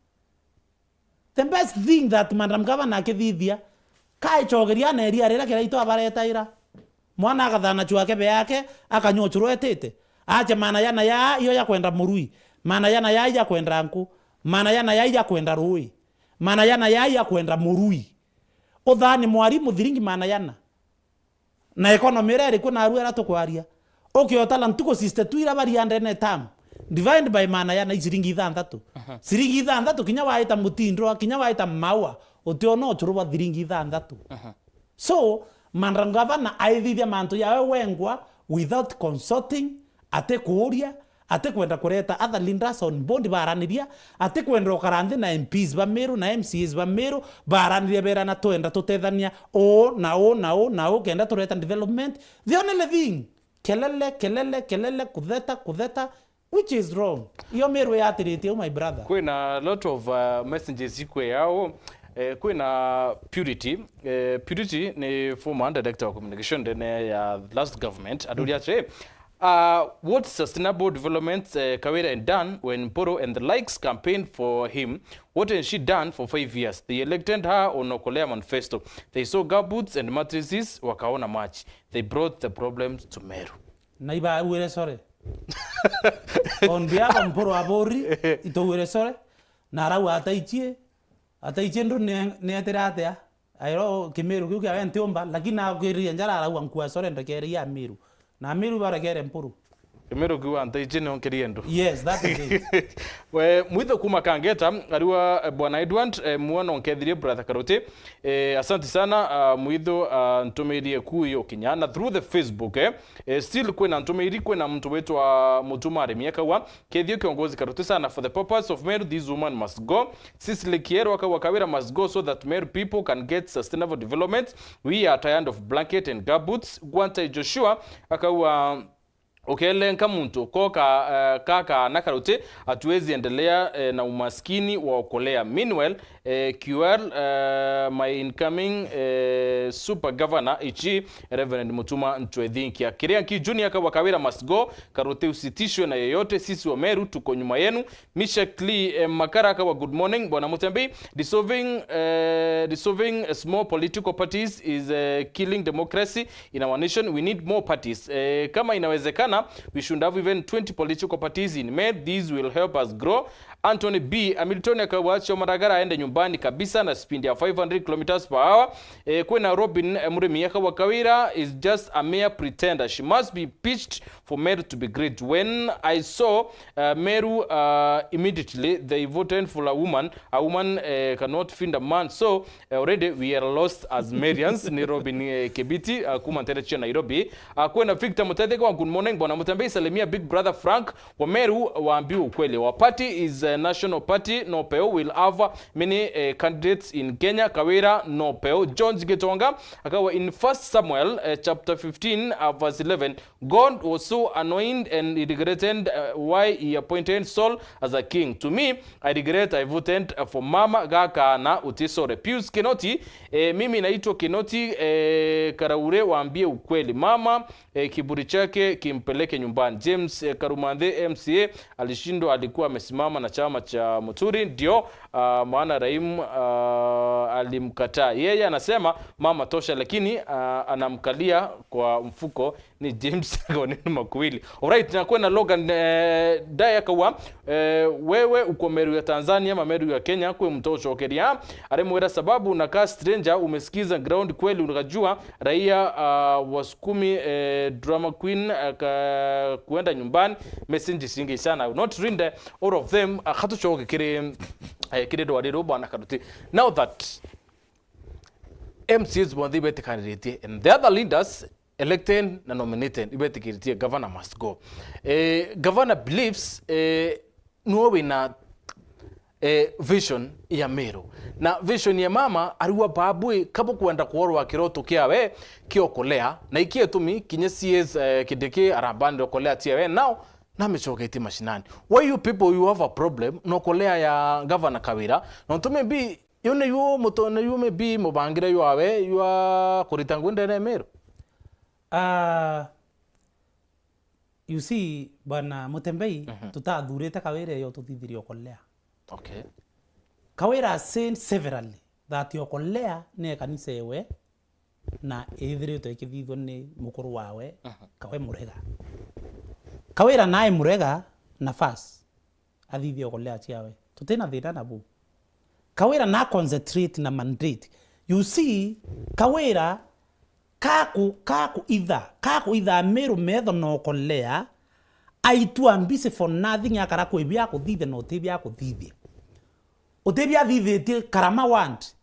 The best thing that Madam Governor akithithia, kaicogeria na eria rira Kiraitu abaretaira. Mwana akathana chwake be yake, akanyua ucuru etite. Acha maana yana ya, iyo ya kwenda murui. Maana yana ya ya kwenda nku. Maana yana ya ya kwenda rui. Maana yana ya ya kwenda murui. Uthani mwarimu thiringi maana yana. Na economy iria iriku naru era tukwaria. Ukiotala ntuku sixty-two ira baria ndene term, divide by maana yana i ciringi ithanthatu. Aha. Ciringi ithanthatu kinya waita Mutindwa, kinya waita Maua, utiona ucuru bwa ciringi ithanthatu. Aha. So, Madam Governor aithithia mantu yawe wengwa without consulting, atikuuria, atikwenda kureta other leaders on board baraniria, atikwenda ukara nthi na M Ps ba Meru na M C As ba Meru baraniria berana twenda tutethania uu na uu na uu na uu kenda tureta development. The only thing, kelele, kelele, kelele, kutheta, kutheta, which is wrong. Iyo Meru yatiritie u, my brother. Kwina a lot of, uh, messages ikwe yao. Eh, kwina Purity. Eh, Purity ni former director of communication ndene ya last government. Aduria atiri, uh, what sustainable development, eh, Kawira had done when Mpuru and the likes campaigned for him? What has she done for five years? They elected her on Okolea manifesto. They saw gumboots and mattresses, wakaona machi. They brought the problems to Meru. Na ibaugire sorry. On behalf of Mpuru Aburi, itugwire sorry. Na arau ataichie, ataichie ndu ni, ni etire atia? Airo Kimiru kiu kiawe ntiumba, lakini nakwiririe njara arauga nkua sorry ndekere ya Miru. Na Miru barekere Mpuru. Kimero kiuga nta ici nio nkirie ndu. Yes, that is it. We, Mwitho kuma Kangeta, ariwa, eh, Bwana Edward, eh, mwana onkethirie brother Karuti. Eh, asante sana, ah, Mwitho, ah, ntumirie ku yo kinya. Na through the Facebook, eh, eh, still kwina ntumiiri, kwina muntu witwa Mutuma Aremi akawa, "Kethio kiongozi Karuti sana, for the purpose of Meru, this woman must go." Cecily Kiero akawa, "Kawira must go so that Meru people can get sustainable development. We are tired of blanket and gumboots." Gwantai Joshua akawa, "Ukelenka muntu ko ka, eh, ka kaana Karuti, hatuwezi endelea, eh, na umaskini wa Okolea." Meanwhile, eh, Q L, eh, my incoming, eh, super governor ichi, Reverend Mutuma Ntwethinkia. Kiria Nki Junior akawa, "Kawira must go, Karuti usitishwe na yeyote, sisi wa Meru tuko nyuma yenu." Misha Kli, eh, Makara akawa, "Good morning, Bwana Mutembi. Dissolving, eh, dissolving small political parties is, eh, killing democracy in our nation. We need more parties. Eh, kama inawezekana, we should have even twenty political parties in Meru. These will help us grow." Anthony B Hamilton akawa, "Chomaragara aende nyumbani kabisa na speed ya five hundred kilometers per hour." Eh, kwina Robin, eh, Murimi akawa, "Kawira is just a mere pretender. She must be pitched for Meru to be great. When I saw, uh, Meru, uh, immediately they voted for a woman. A woman, uh, cannot find a man. So, uh, already we are lost as Meruans." Ni Robin, uh, Kibiti, uh, kuma Nterechi ya Nairobi. Uh, kwina Victor Mutetheka wa, "Good morning, Bwana Mutembi. Salimia Big Brother Frank wa Meru, waambie ukweli. Our party is a national party. No peo will have many, uh, candidates in Kenya. Kawira, no peo." George Gitonga, akawa, "In First Samuel, uh, chapter fifteen, uh, verse eleven, God was so annoyed and he regretted, uh, why he appointed Saul as a king. To me, I regret I voted, uh, for mama." Gaka na utisore. Pius Kinoti, eh, "Mimi naitwa Kinoti, eh, Karaure, waambie ukweli. Mama, eh, kiburi chake kimpeleke nyumbani." James, eh, Karumanthe, M C A alishindwa, alikuwa amesimama na chama cha Muturi, ndio, ah, maana Raim, ah, alimkataa. Yeye anasema mama tosha, lakini, ah, anamkalia kwa mfuko. Ni James Gonene Makuili. Alright, na kwena Logan, eh, Daya akawa, eh, "Wewe uko Meru ya Tanzania ama Meru ya Kenya, kwi mtu ucokeria." Arimwira, "Sababu unakaa stranger, umesikiza ground kweli, unajua raia, ah, wasukumi, eh, drama queen, aka-, kuenda nyumbani." Message cingi sana. I will not read, eh, all of them. Ah, katucoke kiri, eh, kiri rwari ru, Bwana Karuti. Now that M C As bonthe ibetikaniritie, and the other leaders, elected na nominated, ibetikiritie governor must go. Eh, governor believes, eh, nuo wina, eh, vision ya Meru. Na vision ya mama ariwa, babu, kabu kwenda kuorwa kiroto kiawe kia Okolea, na iki itumi kinya C S, eh, Kindiki arabandire Okolea tiawe, now namicoketie mashinani. Why you people, you have a problem na Okolea ya governor Kawira? Nontu maybe Yu niyu muto-, niyu maybe mubangire jwawe jwa kurita ngui ndene ya Meru? Ah, you see, Bwana Mutembei, Mhm. tutathurite Kawira eyo tuthithirie Okolea. Okay. Kawira has said severally that Okolea ni ekanisa ewe na ithiritwe ikithithwa ni mukuru wawe, Mhm. Kawe Murega. Kawira nae Murega nafasi athithie Okolea ciawe. Tutina thina nabu. Kawira na concentrate na mandate. You see, Kawira kaku, kaku itha, kaku itha Meru metho na Okolea, aitua busy for nothing, akara kwi bia kuthithia na uti bia kuthithia. Uti bia athithitie Karama want.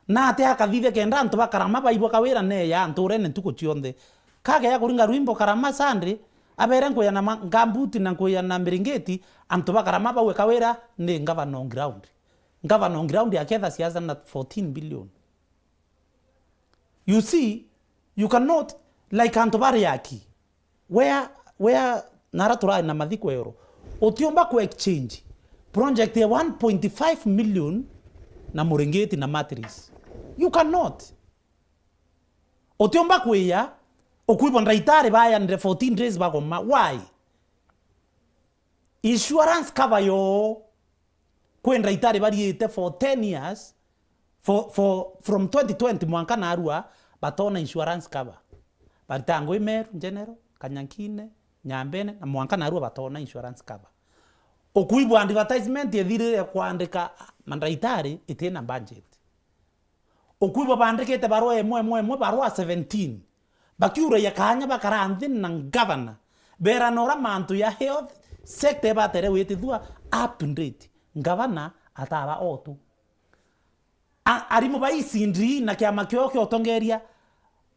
Na ati akathithia kenda antu ba Karama baigua Kawira neya nturene ntuku cionthe. Kageya kuringa rwimbo Karama Sunday, abere nkuya na ma-, ngambuti na nkuya na miringiti, antu ba Karama baue Kawira ni governor on ground. Governor on ground aketha siasa na fourteen billion. You see, you cannot, like, antu bari aki. Where, where, nara turari na mathiko ero. Utiumba ku exchange project ya one point five million na muringiti na mattress. You cannot. Utiumba kwiya, ukwibwa ndaitari bayanire fourteen days bagoma. Why? Insurance cover yo. Kwi ndaitari bariite for ten years, for, for, from twenty twenty mwanka narua, batona insurance cover. Barita ngui Meru General, Kanyankine, Nyambene, na mwanka narua batona insurance cover. Ukuigua advertisement ethirire kwandika mandaitari itina budget. Ukuigua bandikite barua imwe, imwe, imwe, barua seventeen. Bakiuragia kanya bakara nthi na governor, Berana uria mantu ya health sector ibatere gwitithua up to date. Ngavana ataba o tu. A-, arimu ba E C D na kiama kiao kia utongeria,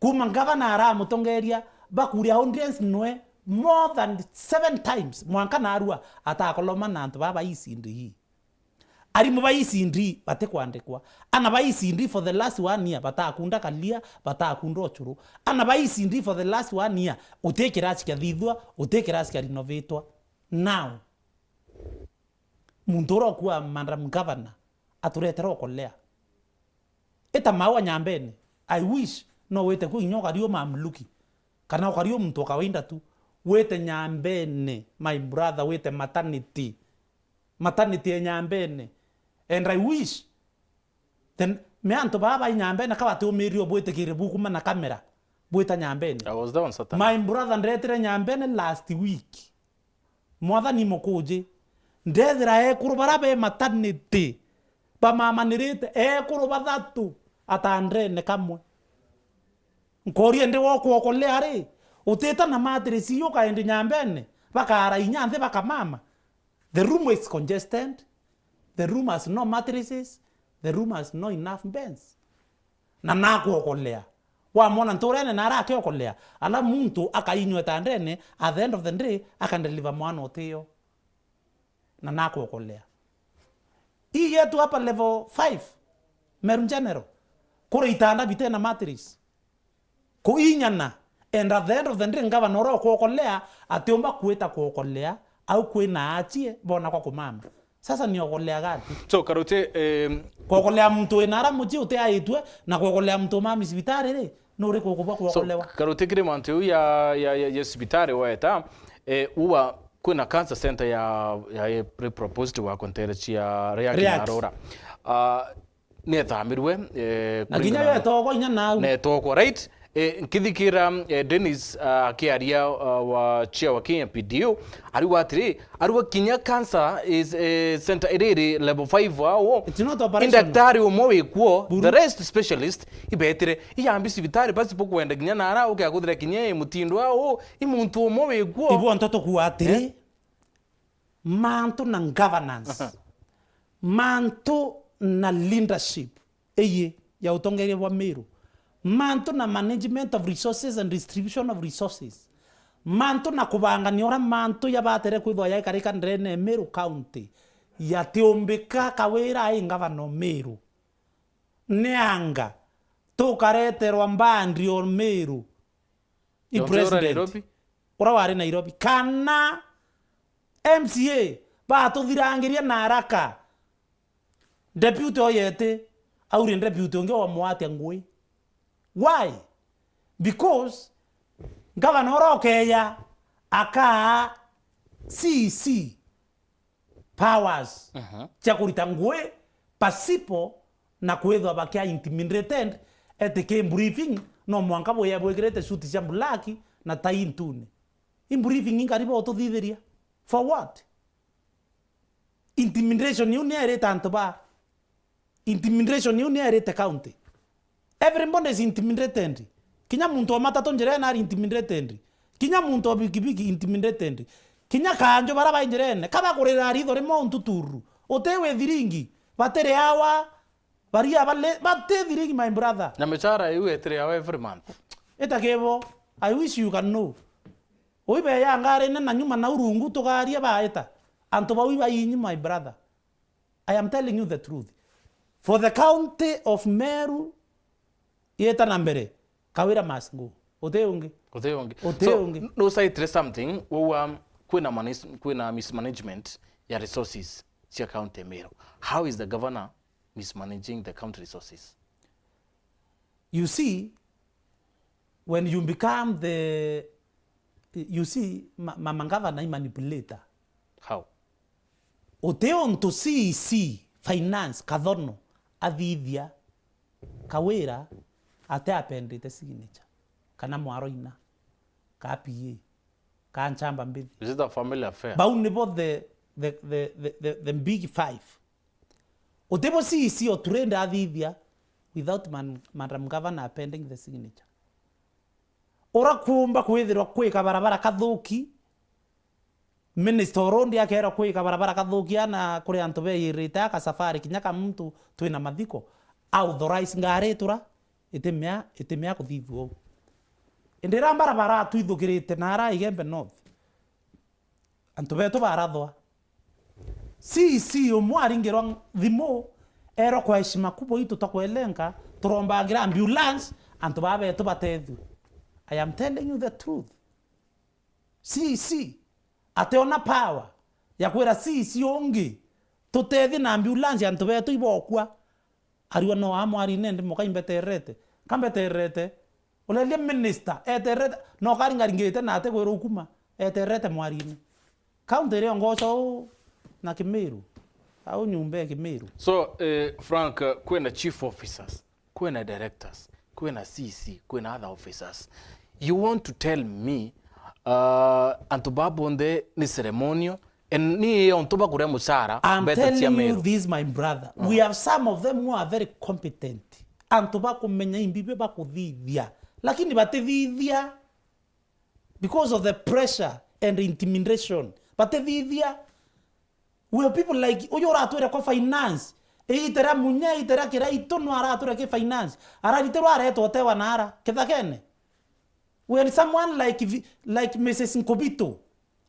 kuma ngavana aramutongeria, bakuria audience nwe more than seven times, mwanka narua atakoloma na antu baa ba E C D. Arimu ba E C D batikwandikwa. Ana ba E C D for the last one year batakunda kalia, batakunda uchuru. Ana ba E C D for the last one year, uti kirasi kiathithua, uti kirasi kia renovatwa. Now, muntu uria ukua Madam Governor aturetera ukolea. Ita maua Nyambene. I wish no wite ku inya ukari u mamluki. Kana ukari u muntu wa kawaida tu. Wite Nyambene, my brother, wite maternity. Maternity ya Nyambene. And I wish, then, me antu baa bai Nyambene ka batiumirirwe bwitikire bukuma na kamera. Bwita Nyambene. I was there on Saturday. My brother, ndetire Nyambene last week. Mwathani mukuji, ndethira ekuru bara be maternity bamamanirite, ekuru bathatu atandene kamwe. Nkoria, ndi wokwokolea ri, utita na mattress iyo ukaendi Nyambene, bakara inya nthi bakamama. The room is congested, the room has no mattresses, the room has no enough beds. Na nakwokolea. Wamwona nturene na arakiokolea, ala muntu akainywa itandene, at the end of the day, akandeliver mwana utio. Na nakwokolea. Hii yetu hapa level five, Meru General, kuri itanda bitena mattress. Kuinyana, and at the end of the day, ngavana uria ukwokolea atiumba kwita kwokolea au kwina achie bona kwa kumama. Sasa ni okolea gati? So, Karuti, em, kwokolea muntu wina ara mucii utiaitue na kwokolea muntu umami cibitari ri, nuri kukubwa kwokolewa? So, Karuti, kiri mantu iu ya, ya, ya, ya cibitari weta, eh, uwa kwina cancer center ya, ya, ya proposed wa kontere cia React. React. Narora. Ah, niethamirwe, eh, na kinya kuringana yo etogwa inya nau. Na etogwa, right? Eh, nkithikira, eh, Dennis, ah, akiaria, ah, wa chair wa Kenya P D O, ariuga atiri, ariuga kinya cancer is, eh, center iri iri level five ao. It's not operation. Indaktari umwe wikuo, the rest specialist ibetire, iyambi cibitari basi bukwenda kinya nara ukiakuthira kinya i mutindo ao, i muntu umwe wikuo. Ibo ntoto kuwa atiri, eh? Mantu na governance. Aha. Mantu na leadership eye ya utongeria bwa Meru. Mantu na management of resources and distribution of resources. Mantu na kubangania uria mantu yabatere kwithwa yaikarika nderene ya Meru County yatiumbika. Kawira ai ngavana o Meru. Ni anga tukareterwa mbandi o Meru i president uria wari Nairobi, kana M C A batuthirangiria na haraka. Deputy oyete, aurie deputy ungi wamwatia ngui. Why? Because ngavana uria ukeya akaa C E C powers, mhm, cia kurita ngui pasipo na kwithwa bakia intimidated. Eti ki briefing, no mwanka bwia bwikirite suit cia black na tai ntune. I briefing inkari botuthithiria? For what? Intimidation iu ni erite antu ba. Intimidation iu ni erite county. Everybody is intimidated. Kinya muntu wa matatu njirene ari intimidated. Kinya muntu wa bikibiki intimidated. Kinya kanju bara bai njirene, ka bakurira ritho rimwe untuturu. Uti withiringi, batiri awa, baria bale, bati thiringi, my brother. Na michara iu etiri awa every month. Ita kibo, I wish you can know. Uibeya ngari nene na nyuma na urungu tugaria baita. Antu bau ibainyi, my brother. I am telling you the truth. For the county of Meru, yeta na mbere, Kawira must go. Uti ungi. Uti ungi. Uti ungi. So, n-, nusaitire something, wauga kwina manis-, kwina mismanagement ya resources cia county Meru. How is the governor mismanaging the county resources? You see, when you become the, you see, ma-, mama ngavana i manipulator. How? Uti untu C E C finance Kathono athithia Kawira ate apendete signature, kana Mwaroina, ka P A, ka Nchamba Mbithi. Is it a family affair? Bau nibo the, the, the, the, the, the big five. Utibo C E C o Turende athithia without man-, Madam Governor appending the signature. Ura kuumba kwithirwa kwika barabara kathuki, Minister Orondi akeerwa kwika barabara kathukia na kuri antu beyirite aka safari kinya ka muntu twina mathiko, authorize ngari itura itimea, itimea kuthithua uu. Indi ira barabara atwithukirite na ara Igembe North, antu betu barathwa. C C umwe aringirwa thimu, erwa kwa heshima kubwa ii tutakwelenga, turombangira ambulance, antu baa betu batethue. I am telling you the truth. C C ationa power ya kwira C C ungi, tutethie na ambulance antu betu ibokua. Arua no amwari nende muka imbetererete. Kambetererete. Ureria minister, etererete. No karingaringite na ate kwirwa ukuma. Etererete mwarine. County iri ongoco uu na Kimiru. Au nyumba ya Kimiru. So, eh, Frank, eh, kwina chief officers, kwina directors, kwina C C, kwina other officers. You want to tell me, uh, antu baa bonthe ni ceremonial, and ni ontu bakuria mucara, I'm mbeta cia telling you Meru. This, my brother. Mm. We have some of them who are very competent. Antu bakumenya imbibi bakuthithia. Lakini batithithia because of the pressure and intimidation. Batithithia. We have people like uyu uratwire kwa finance. Itera Munya, itera Kiraitu no aratwire ki finance. Araritirwa aretwa utewa na ara kithakene. We had someone like Vi-, like Missus Nkobito.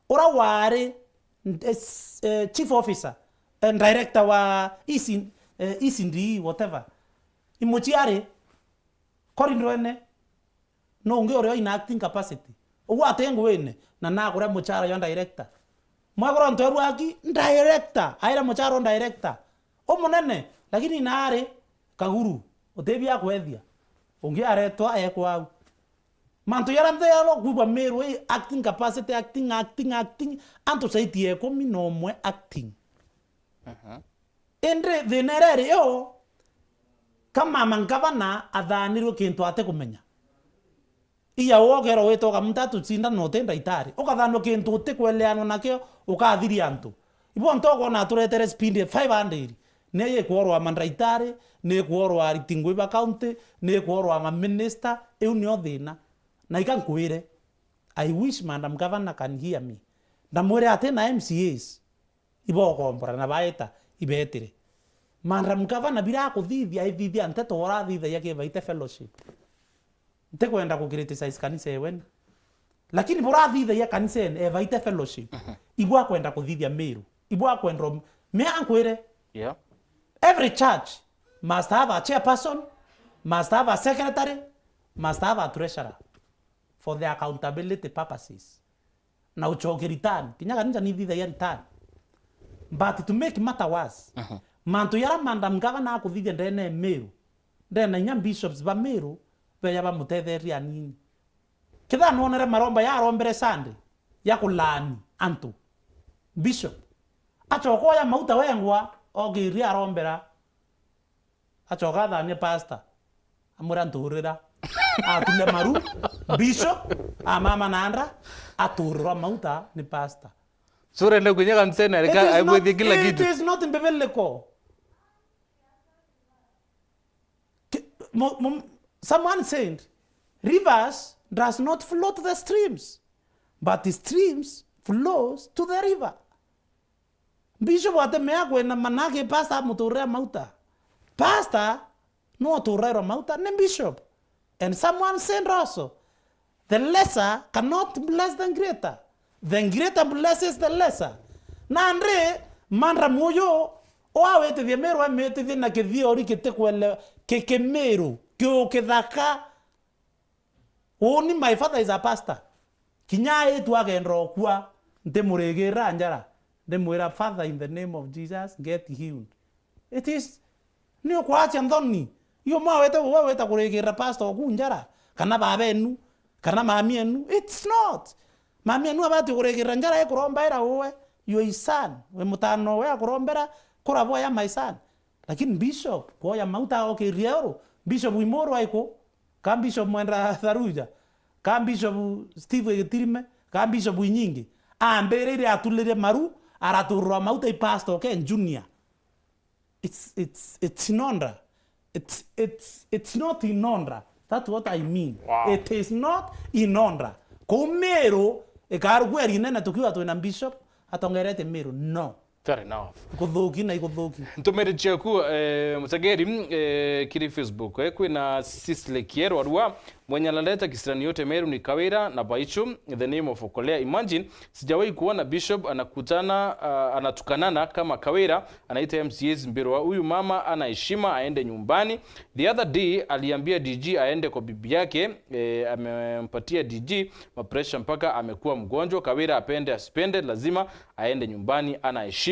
Ura wari, eh, s-, eh, chief officer and director wa E C, eh, E C D, whatever. Imuchiari. Kori ndwene. No ungi uria ina acting capacity. Ugu ati nguine, na nakuria muchara jwa director. Mwagura ntu erua aki, director, aira muchara o director. Umunene, lakini naari kaguru, utibia kwethia. Ungi aretwa ekwa au. Mantu jara nthe yaro kuigua Meru ii acting capacity, acting, acting, acting, antu saiti ya ikumi na umwe acting. Aha. Indi thina iria iri yo, ka mama ngavana athanirwe kintu atikumenya. Iya wokerwa witoka mutatu cinda na uti ndaitari, ukathanwa kintu utikweleanwa nakio, ukathiria antu. Ibo nto ukona aturetere speed ya five hundred, ni ikworwa mandaitari, ni ikworwa ariti ngui ba county, ni ikworwa ma minister, iu nio thina. Na ika nkwire, I wish Madam Governor can hear me. Ndamwire ati na M C As, ibokombora na baita, ibetire. Madam Governor, bira akuthithia, aithithia nteto urathithagia ki Baite Fellowship. Ntikwenda ku criticize kanisa eweni. Lakini burathithagia kanisa ene, e Baite Fellowship. Mhm. Ibu akwenda kuthithia Meru. Ibu akwenda om-, me ankwire. Yeah. Every church must have a chairperson, must have a secretary, must have a treasurer for the accountability purposes. Na uchoke return. Kinya kanisa nithithagia return. But to make matter worse, mhm, mantu yara Madam Governor akuthithia ndene ya Meru, ndene inya bishops ba Meru, beya bamutetheria anini. Kitha nwonere maromba yarombere Sunday ya kulaani antu. Bishop. Achoka oya mauta wengwa, okiria arombera. Acoka athania pastor. Amwira, "Nturira." Atule maru, bishop, amama na nda, aturirwa mauta ni pastor. Sura ndio kwenye kanisani, it alika-, is not, aigwithie kila it kitu. Is not biblical. Ki-, mo-, mo-, someone said, "Rivers does not flow to the streams, but the streams flows to the river." Bishop atemea kwinama naki pastor amuturire mauta. Pastor no aturairwa mauta ni bishop. And someone said also, "The lesser cannot bless the greater. The greater blesses the lesser." Nandi, madam uyu, owawitithia Meru amitithia na kithiori kitikwele-, ki-, Kimiru, kiukithaka. Uni, my father is a pastor. Kinya aitu akenda okua, ntimurigira njara, ndimwira, "Father, in the name of Jesus, get healed." It is, ni ukwacha nthoni. Iyo mwawete, we weta kurigirira pastor oku njara, kana babenu, kana mami enu. It's not. Mami enu abati kurigirira njara, ekurombaira uwe, your son, we mutano we akurombera, kura bwaya, my son. Lakini bishop, kwoya mauta okirie uru, bishop Imuru aiku, ka bishop Mwenda Tharuja, ka bishop Steve Gitirime, ka bishop Inyingi, ambirire atulire maru, araturwa mauta i pastor ke junior. It's, it's, it's in order. It's, it's, it's not in order. That's what I mean. Wow. It is not in order. Kuu Meru, ikarugwa eri nene tukiwa twina bishop, atongerete Meru, no. Fair enough. Ikuthuki na ikuthuki. Ntumire ciaku, eh, Mutegeri, eh, kiri Facebook, eh, kwina Sisley Kierwa Rua, mwenye analeta kisirani yote Meru ni Kawira na Baichu, in the name of Okolea. Imagine, sijawahi kuona Bishop anakutana, ah, anatukanana kama Kawira, anaita M C As mbirwa. Huyu mama ana heshima, aende nyumbani. The other day, aliambia D G aende kwa bibi yake, eh, amempatia D G mapresha mpaka amekuwa mgonjwa. Kawira apende asipende, lazima aende nyumbani, ana heshima.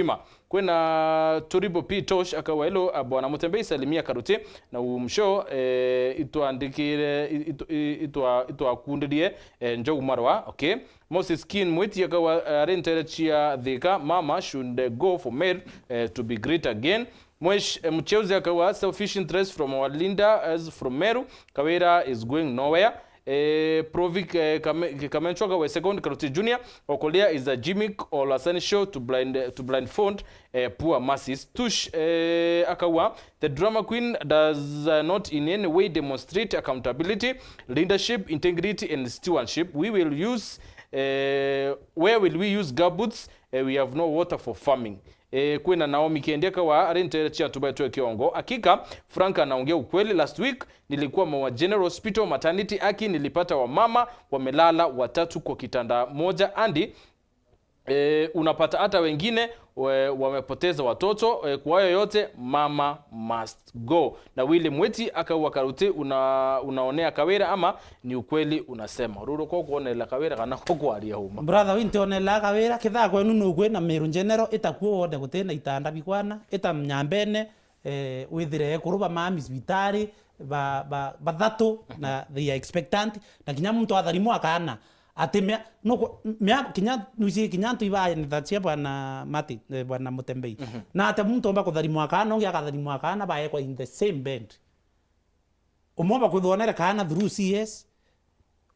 Kwina Turibo P Tosh akauga, "Hello, ah, Bwana Mutembei, salimia Karuti na umsho, eh, itwandikire, i-, itu-, i-, itwa-, itwakundirie, eh, Njogu Marwa." Okay. Moses Kin Mwiti akauga, eh, ari ntere cia Thika, mama should, eh, go for Meru, eh, to be great again. Mwesh, eh, Mcheuzi akauga, "Selfish interest from our leader as from Meru, Kawira is going nowhere." Eh, Provic, eh, Kame-, Kamenchwa akauga, "Second, Karuti Junior, Okolia is a gimmick or a essential to blind, to blindfold, eh, poor masses." Tush, eh, akauga, "The drama queen does, uh, not in any way demonstrate accountability, leadership, integrity and stewardship. We will use, eh, where will we use gumboots? Eh, we have no water for farming." Eh, kwina Naomi Kendi akauga, ari ntere cia tubaitwe kiongo. Hakika, Frank anaongea ukweli. Last week, nilikuwa Maua General Hospital maternity, aki nilipata wamama wamelala watatu kwa kitanda moja, andi, eh, unapata hata wengine, we-, wamepoteza watoto. Eh, kwa hayo yote, mama must go. Na Willy Mwiti akauga, "Karuti, una-, unaonea Kawira ama ni ukweli unasema?" Ruru ko kuonela Kawira kana ko kwaria uma? Brother, wi ntionela Kawira, kithaa kwenu nu kwina Meru General, ita kuo wone gutina itanda bikwana, ita Nyambene, eh, withire ekuru ba mami cibitari, ba, ba, bathatu, na they are expectant, na kinya muntu atharimwa akana, ati mea, nuku, mea, kinya, nuci, kinya antu ibaenitha cia Bwana Mati, eh, Bwana Mutembei. Mhm. Na ati muntu omba kutharimwa akana, ungi akatharimwa akana, baekwa in the same bed. Umwe bakwithonere kaana through C S,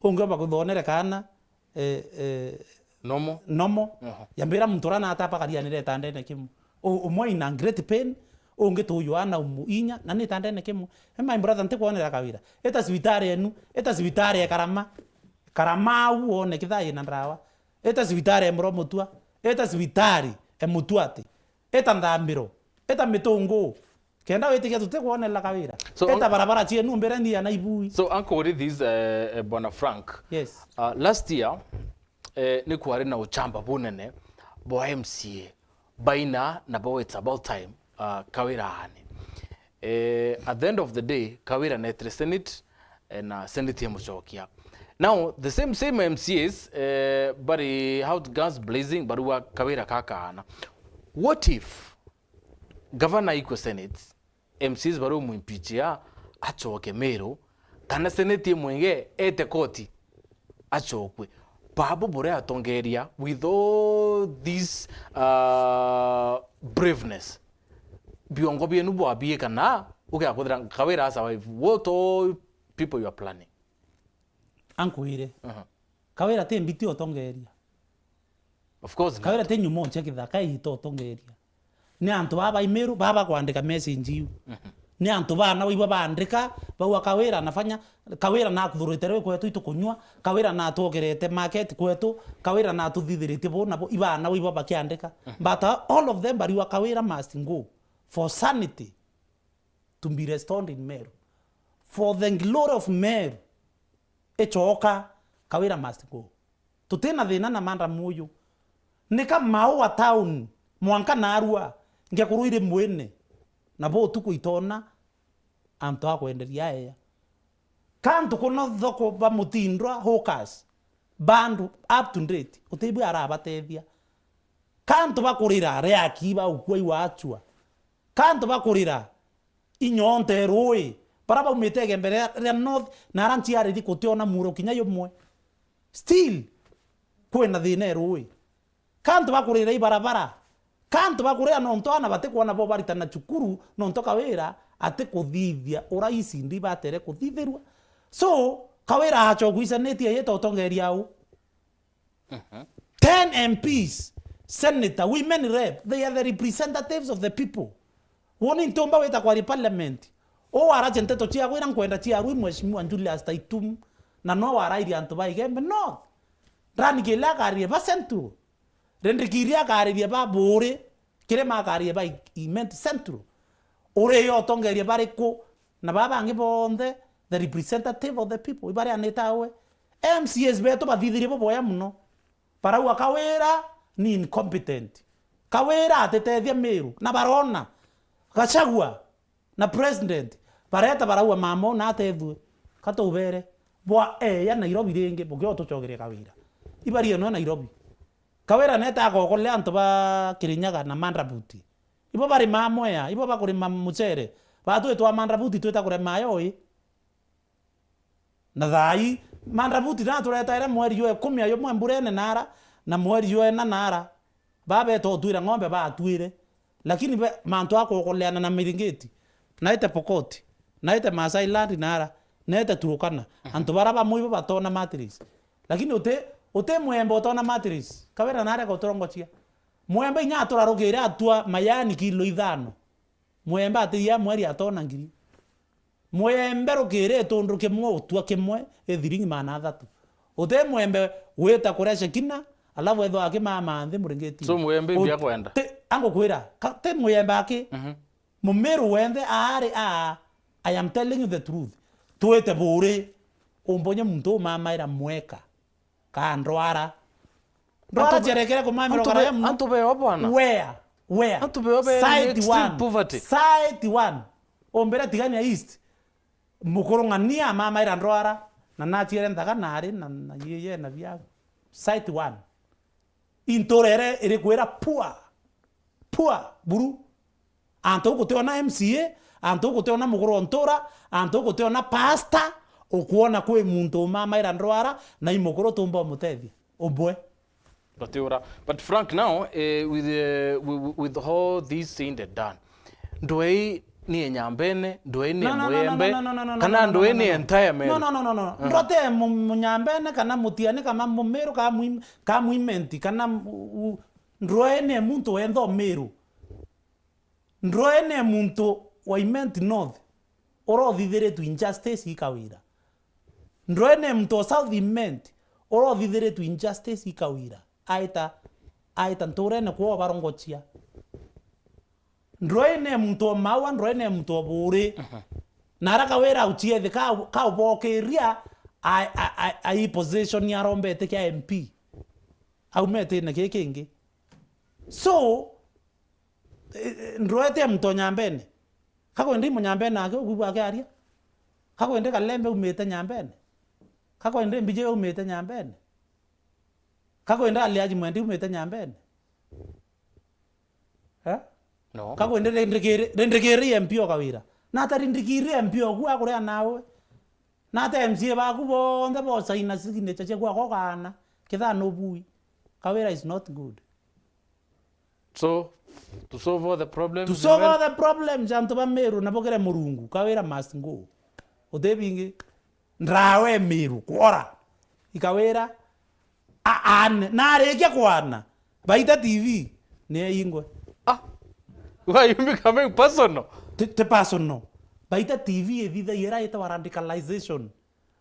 ungi bakwithonere kaana, eh, eh, Nomo. Nomo. Aha. Yambira muntu ura nata bakarianire itandene kimwe. U-, umwe in a great pain, ungi tuyu ana umu inya, na ni itandene kimwe. Eh, my brother, ntikwonera Kawira. Ita cibitari enu, ita cibitari e Karama. Karama au wone kithaa ina ndawa. Ita cibitari e Muro Mutua. Ita cibitari e Mutuati. Ita Nthambiro. Ita Mitungu. Kenda witikia tutikwonela Kawira. So, eta un- barabara cienu mbere ndia na ibui. So, Uncle, with this, eh, eh, Bwana Frank, yes, uh, last year, eh, ni kwari na uchamba bunene bwa M C A baina na bo it's about time, uh, Kawira aane. Eh, at the end of the day, Kawira netire Senate, eh, na Senate imucokia. Now, the same, same M C As, eh, bari out guns blazing, barua Kawira kakaana. What if Gavana aikwe Senate, M Cs baria umwimpeach a, acoke Meru, kana Senate imwinge ete koti, acokwe. Babu buria atongeria with all this, uh, braveness. Biongo bienu bwabiika na ugiakuthira Kawira a survive. What all people you are planning? Ankwire. Uh-huh. Kawira ti mbiti utongeria. Of course not. Kawira ti nyumo cia kithaka iita utongeria. Ni antu baa ba Imiru, baa bakwandika message iu. Mhm. Ni antu baana baigua baandika, bauga, "Kawira anafanya, Kawira nakuthurite rwi kwetu itukunyua, Kawira natwogerete market kwetu, Kawira natuthithiritie bu na bu," ibaana baigua bakiandika. Mhm. But, uh, all of them bariuga, "Kawira must go for sanity to be restored in Meru. For the glory of Meru, icoka, Kawira must go." Tutina thina na madam uyu. Ni ka Maua town, mwanka narua, ngekuru iri mwene. Na bo utuku itona, antu a kwenderia aea. Ka ntuku no thoko ba Mutindwa, hawkers, bandu up to date, utibwi arabatethia. Ka antu bakurira, Riaki baukua iwachua. Ka antu bakurira, inyonte rui, bara baumite igembe ria, ria north, na ara nchiariri kutiona muro kinya yumwe. Still, kwina thina e rui. Ka antu bakurira ibarabara. Ka antu bakurira nontu ana batikwona bo baritana cukuru, nontu Kawira atikuthithia ura icindi ibatere kuthithirua. So, Kawira acho guicanitie yeta utongeria au. Mhm. Ten M Ps, senator, women rep, they are the representatives of the people. Woni ntumba wita kwari parliament. O warache nteto cia gwira nkwenda cia rui Mheshimiwa Julius Taitum, na no warairie antu ba Igembe North. Ndani kile akarire ba Central. Rindikiri akariria ba Buuri, Kirima akariria ba Imenti Central. Uri yo utongeria bariku? Na baba bangi bonthe, the representative of the people, ibarianite awe. M C As betu bathithirie buboya muno. Barauga Kawira ni incompetent. Kawira atitethia Miru. Na barona Gachagua na president bareta barauga, mama na atethue. Katubere bwa eya Nairobi ringi, bukio tucogerie Kawira. Ibari eno Nairobi. Kawira neta agokolea antu ba Kirinyaga na Mandrabuti. Ibo barimaa Mwea, ibo bakurima mucere. Batwi twa Mandrabuti twita kurema yo ii. Na thaa ii, Mandrabuti na turetaere mweri jwa ikumi ayo mwe mburene nara, na mweri jwa ina nara. Babeta utwira ng'ombe batwire. Lakini be, mantu a kuokoleana na miringiti, naite Pokoti, naite Maasai Land nara, naite Turukana. Antu bara bamwe ibo batona mattress. Lakini uti, uti Mwembe utona mattress. Kawira nare guturongochia. Mwembe inya aturarukire atua mayani kilo ithano. Mwembe atigia mweri atona ngiri. Mwembe rukiri itundu kimwe utua kimwe i thiringi magana athatu. Uti Mwembe wita kuria Shekina, alafu ethwa akimama nthi muringiti. So Mwembe Ut-, ibia kwenda? Ti, angukwira, ka-, ti Mwembe aki. Mhm. Mumiru wenthe aari a, I am telling you the truth. Twite Buuri, umbonye muntu umamaira mweka. Ka ndwara. Ndwara Antu be-, ciarekere kumamirwa antu be-, karayamu. Antu beo bwana. Where? Where? Antu beo be Site extreme one. Poverty. Site one. Ombere Tigania East. Mukuru ng'ania amamaira ndwara. Na nachiere nthaga nari na, na yeye na biagu. Site one. Intura ere iri kwira poor. Poor. Buru. Antu gutiona M C A, antu gutiona mukuru o ntura, antu gutiona pastor, ukwona kwi muntu umamaira ndwara, na i mukuru tumba umutethia. Ubwe. Batiura. But Frank, now, eh, with, eh, wi-, wi-, with all this said and done, ndwei ni e Nyambene, ndwei ni e Mwembe, kana ndwei ni e entire Meru? No, no, no, no, no. Uh-huh. Ndwate mu-, Munyambene, kana Mutiani, kana Mumiru, kana Mwi-, kana Mwimenti, kana mu-, u-, ndwei ni e muntu wenthe o Miru. Ndwene muntu wa Imenti North urothithiritwe injustice i Kawira. Ndwene muntu wa South Imenti urothithiritwe injustice i Kawira. Aita, aita nturene kwao barongochia. Ndwene muntu wa Maua, ndwene muntu wa Buuri. Mhm. Na ara Kawira auchiethe ka, kaubokiria a, a, a, a, i position arombete kia M P. Aumete na kii kingi. So, Eh, eh, ndwete ya muntu o Nyambene. Kakwende i Munyambene ake, ukwigua akiaria? Kakwende Kalembe umite Nyambene? Kakwende Mbiji umite Nyambene? Kakwende Aliaji Mwendi umite Nyambene? Eh? No. Kakwende rindikiri, rindikiri M P o Kawira. Na ata rindikiri M P o ku akuria nawe? Na ata M C A baku bonthe bosaina signature cia gwaka ukaana? Kithano bui. Kawira is not good. So, to solve all the problems, To solve all the problems, antu ba Meru na bukire Murungu, Kawira must go. Uti bingi, ndrawe Meru, kwora. I Kawira, a-, aane, na arikia kwana, Baita T V, ni ingwe. Ah, why you becoming personal? Ti, ti personal. Baita T V ithithagia ira itagwa radicalization.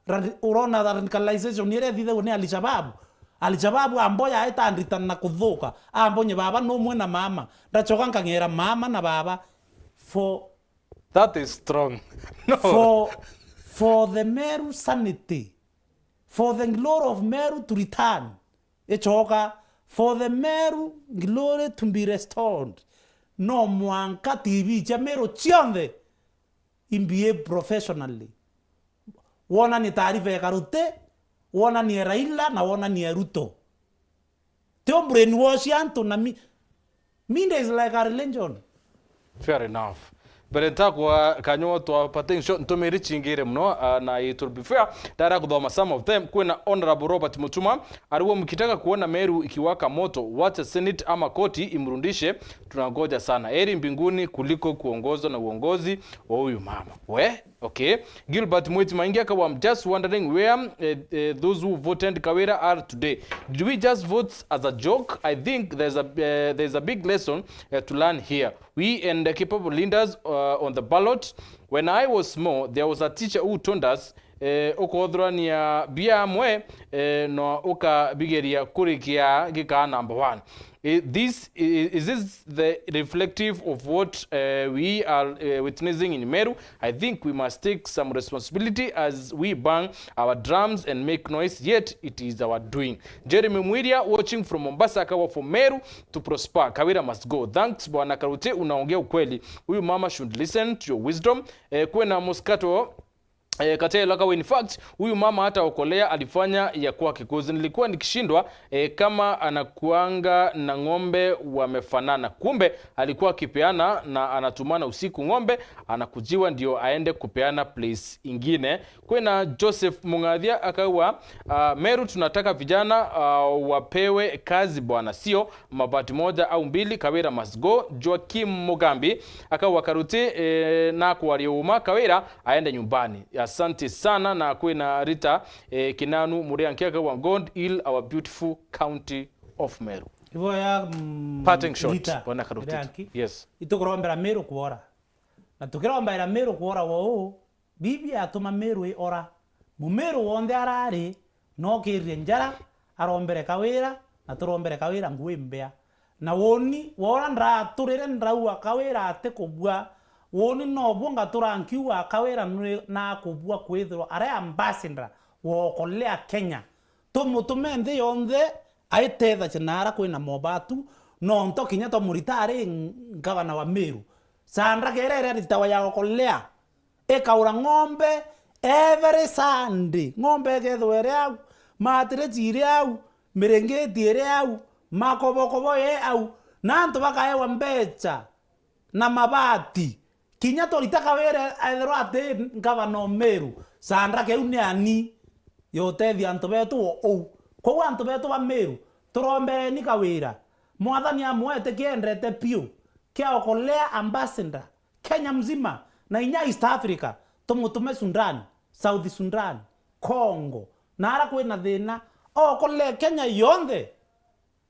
Radi-, urona radicalization iria ithithagua ni Al-Shabaab. Al-Shabaab amboya aita anditana na kuthuka. Ambonye baba numwe na mama. Ndachoka nkang'era mama na baba for That is strong. No. For, for the Meru sanity. For the glory of Meru to return. Ichoka, for the Meru glory to be restored. No mwanka T V cia Meru cionthe imbie professionally. Wonanie taarifa ya Karuti, wonanie Raila na wonanie Ruto. Tio brainwash antu na mi-, media is like a religion. Fair enough. Mbere ntakwa kanywa twa potential ntumiri chingire muno, ah, na it will be fair. Ndara kuthoma some of them. Kwina Honorable Robert Mutuma, ariwe mkitaka kuona Meru ikiwaka moto, wacha Senate ama koti imrudishe, tunangoja sana. Heri mbinguni kuliko kuongozwa na uongozi wa huyu mama. We? Okay. Gilbert Mwiti Maingi akawa, I'm just wondering where, eh, eh, those who voted Kawira are today. Did we just vote as a joke? I think there's a, eh, there's a big lesson, eh, to learn here. We and the capable leaders, uh, on the ballot. When I was small, there was a teacher who told us, eh, ukothurania bia amwe, eh, no ukabigeria kurikia gikaa number one. I- this i- is this the reflective of what uh, we are uh, witnessing in Meru? I think we must take some responsibility as we bang our drums and make noise, yet it is our doing. Jeremy Mwiria watching from Mombasa, akawa for Meru to prosper. Kawira must go. Thanks bwana Karuti, unaongea ukweli. Huyu mama should listen to your wisdom. Eh, kwena Moscato eh, Katelo akawa, in fact, huyu mama hata okolea alifanya ya kwake, 'cause nilikuwa nikishindwa eh, kama anakuanga na ng'ombe wamefanana, kumbe alikuwa akipeana na anatumana usiku ng'ombe anakujiwa ndio aende kupeana place ingine. Kwena Joseph Mung'athia akawa, uh, Meru tunataka vijana uh, wapewe kazi bwana, sio mabati moja au mbili. Kawira must go. Joakim Mugambi akawa, Karuti eh, na kwaria uma, Kawira aende nyumbani. Asante sana. Na kwina Rita eh, Kinanu Murianki akawa, God heal our beautiful county of Meru. Iboya, mm, Parting shot, Rita bwana Karuti. Murianki. Yes. Itukurombera Meru kwora. Na tukirombaira Meru kwora wou, Bibi atuma Meru iora. Mumeru wonthe arari, nokirire njara, arombere Kawira, na turombere Kawira ngui mbea. Na woni, wora ndraturire ndraua Kawira ati kubua, woni nobuo ngatura nkiuga Kawira nwi-, nakubua kwithirwa ari ambassador wa okolea Kenya. Tumutume nthi yonthe aitethagia naara kwina mobatu, nonto kinya twamurita ari ngavana wa Meru. Sandra kerere aritawa ya okolea. Ikaura ng'ombe every Sunday. Ng'ombe ikethirwa iri au, matiriji iri au, miringiti iri au, makobokobo ii au, na antu bakaewa mbecha na mabati. Kinya turita Kawira ethirwa ati ngavana o Meru, Sandra keu ni ani yotethia antu betu o uu. Kwou antu betu ba Meru, turombeeni Kawira. Mwathani amwete kiendete piu kia okolea ambassador Kenya mzima na inya East Africa, tumutume Sudan, South Sudan, Congo, na ara kwina thina, okolee Kenya yonthe.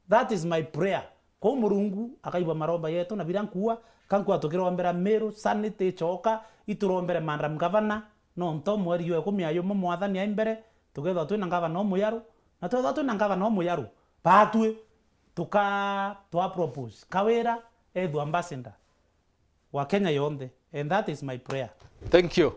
That is my prayer. Kwou Murungu akaigua maromba yetu, na biria nkuua, ka nkuua tukirombera Meru sanity icoka, iturombere Madam Governor, nonto mweri jwa ikumi na jumwe Mwathani ai mbere, tukethwa twina ngavana umuyaru, na twethwa twina ngavana umuyaru, batwi tuka twa propose Kawira ethwa ambassador wa Kenya yonthe, and that is my prayer. Thank you.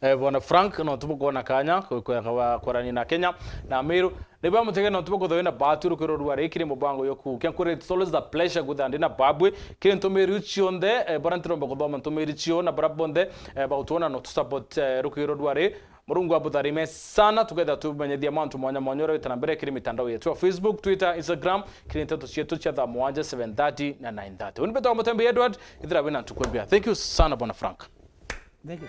Eh, Bwana Frank, no tubukwona kanya ku-, ku-, kwa-, kwarania na Kenya na Meru. Ni bwa mutege no tubukuthoe na batu rukiro rwa rikiri mubango yoku. Kya nkuri, it's always a pleasure kutha ndi na babwe. Kiri ntumiri cionthe, eh, bara ntiromba kuthoma ntumiri cio na bara bonthe, eh, bagutwona no tu support, eh, rukiro rwa ri. Murungu abutharime sana, tuketha tumenyethia mantu mwanya mwanya uria witana mbere kiri mitandao yetu ya Facebook, Twitter, Instagram, kiri nteto cietu cia thaa mwanja, seven thirty na nine thirty. Uni betwa Mutembi Edward, ithira wina ntuku mbia. Thank you sana, Bwana Frank. Thank you.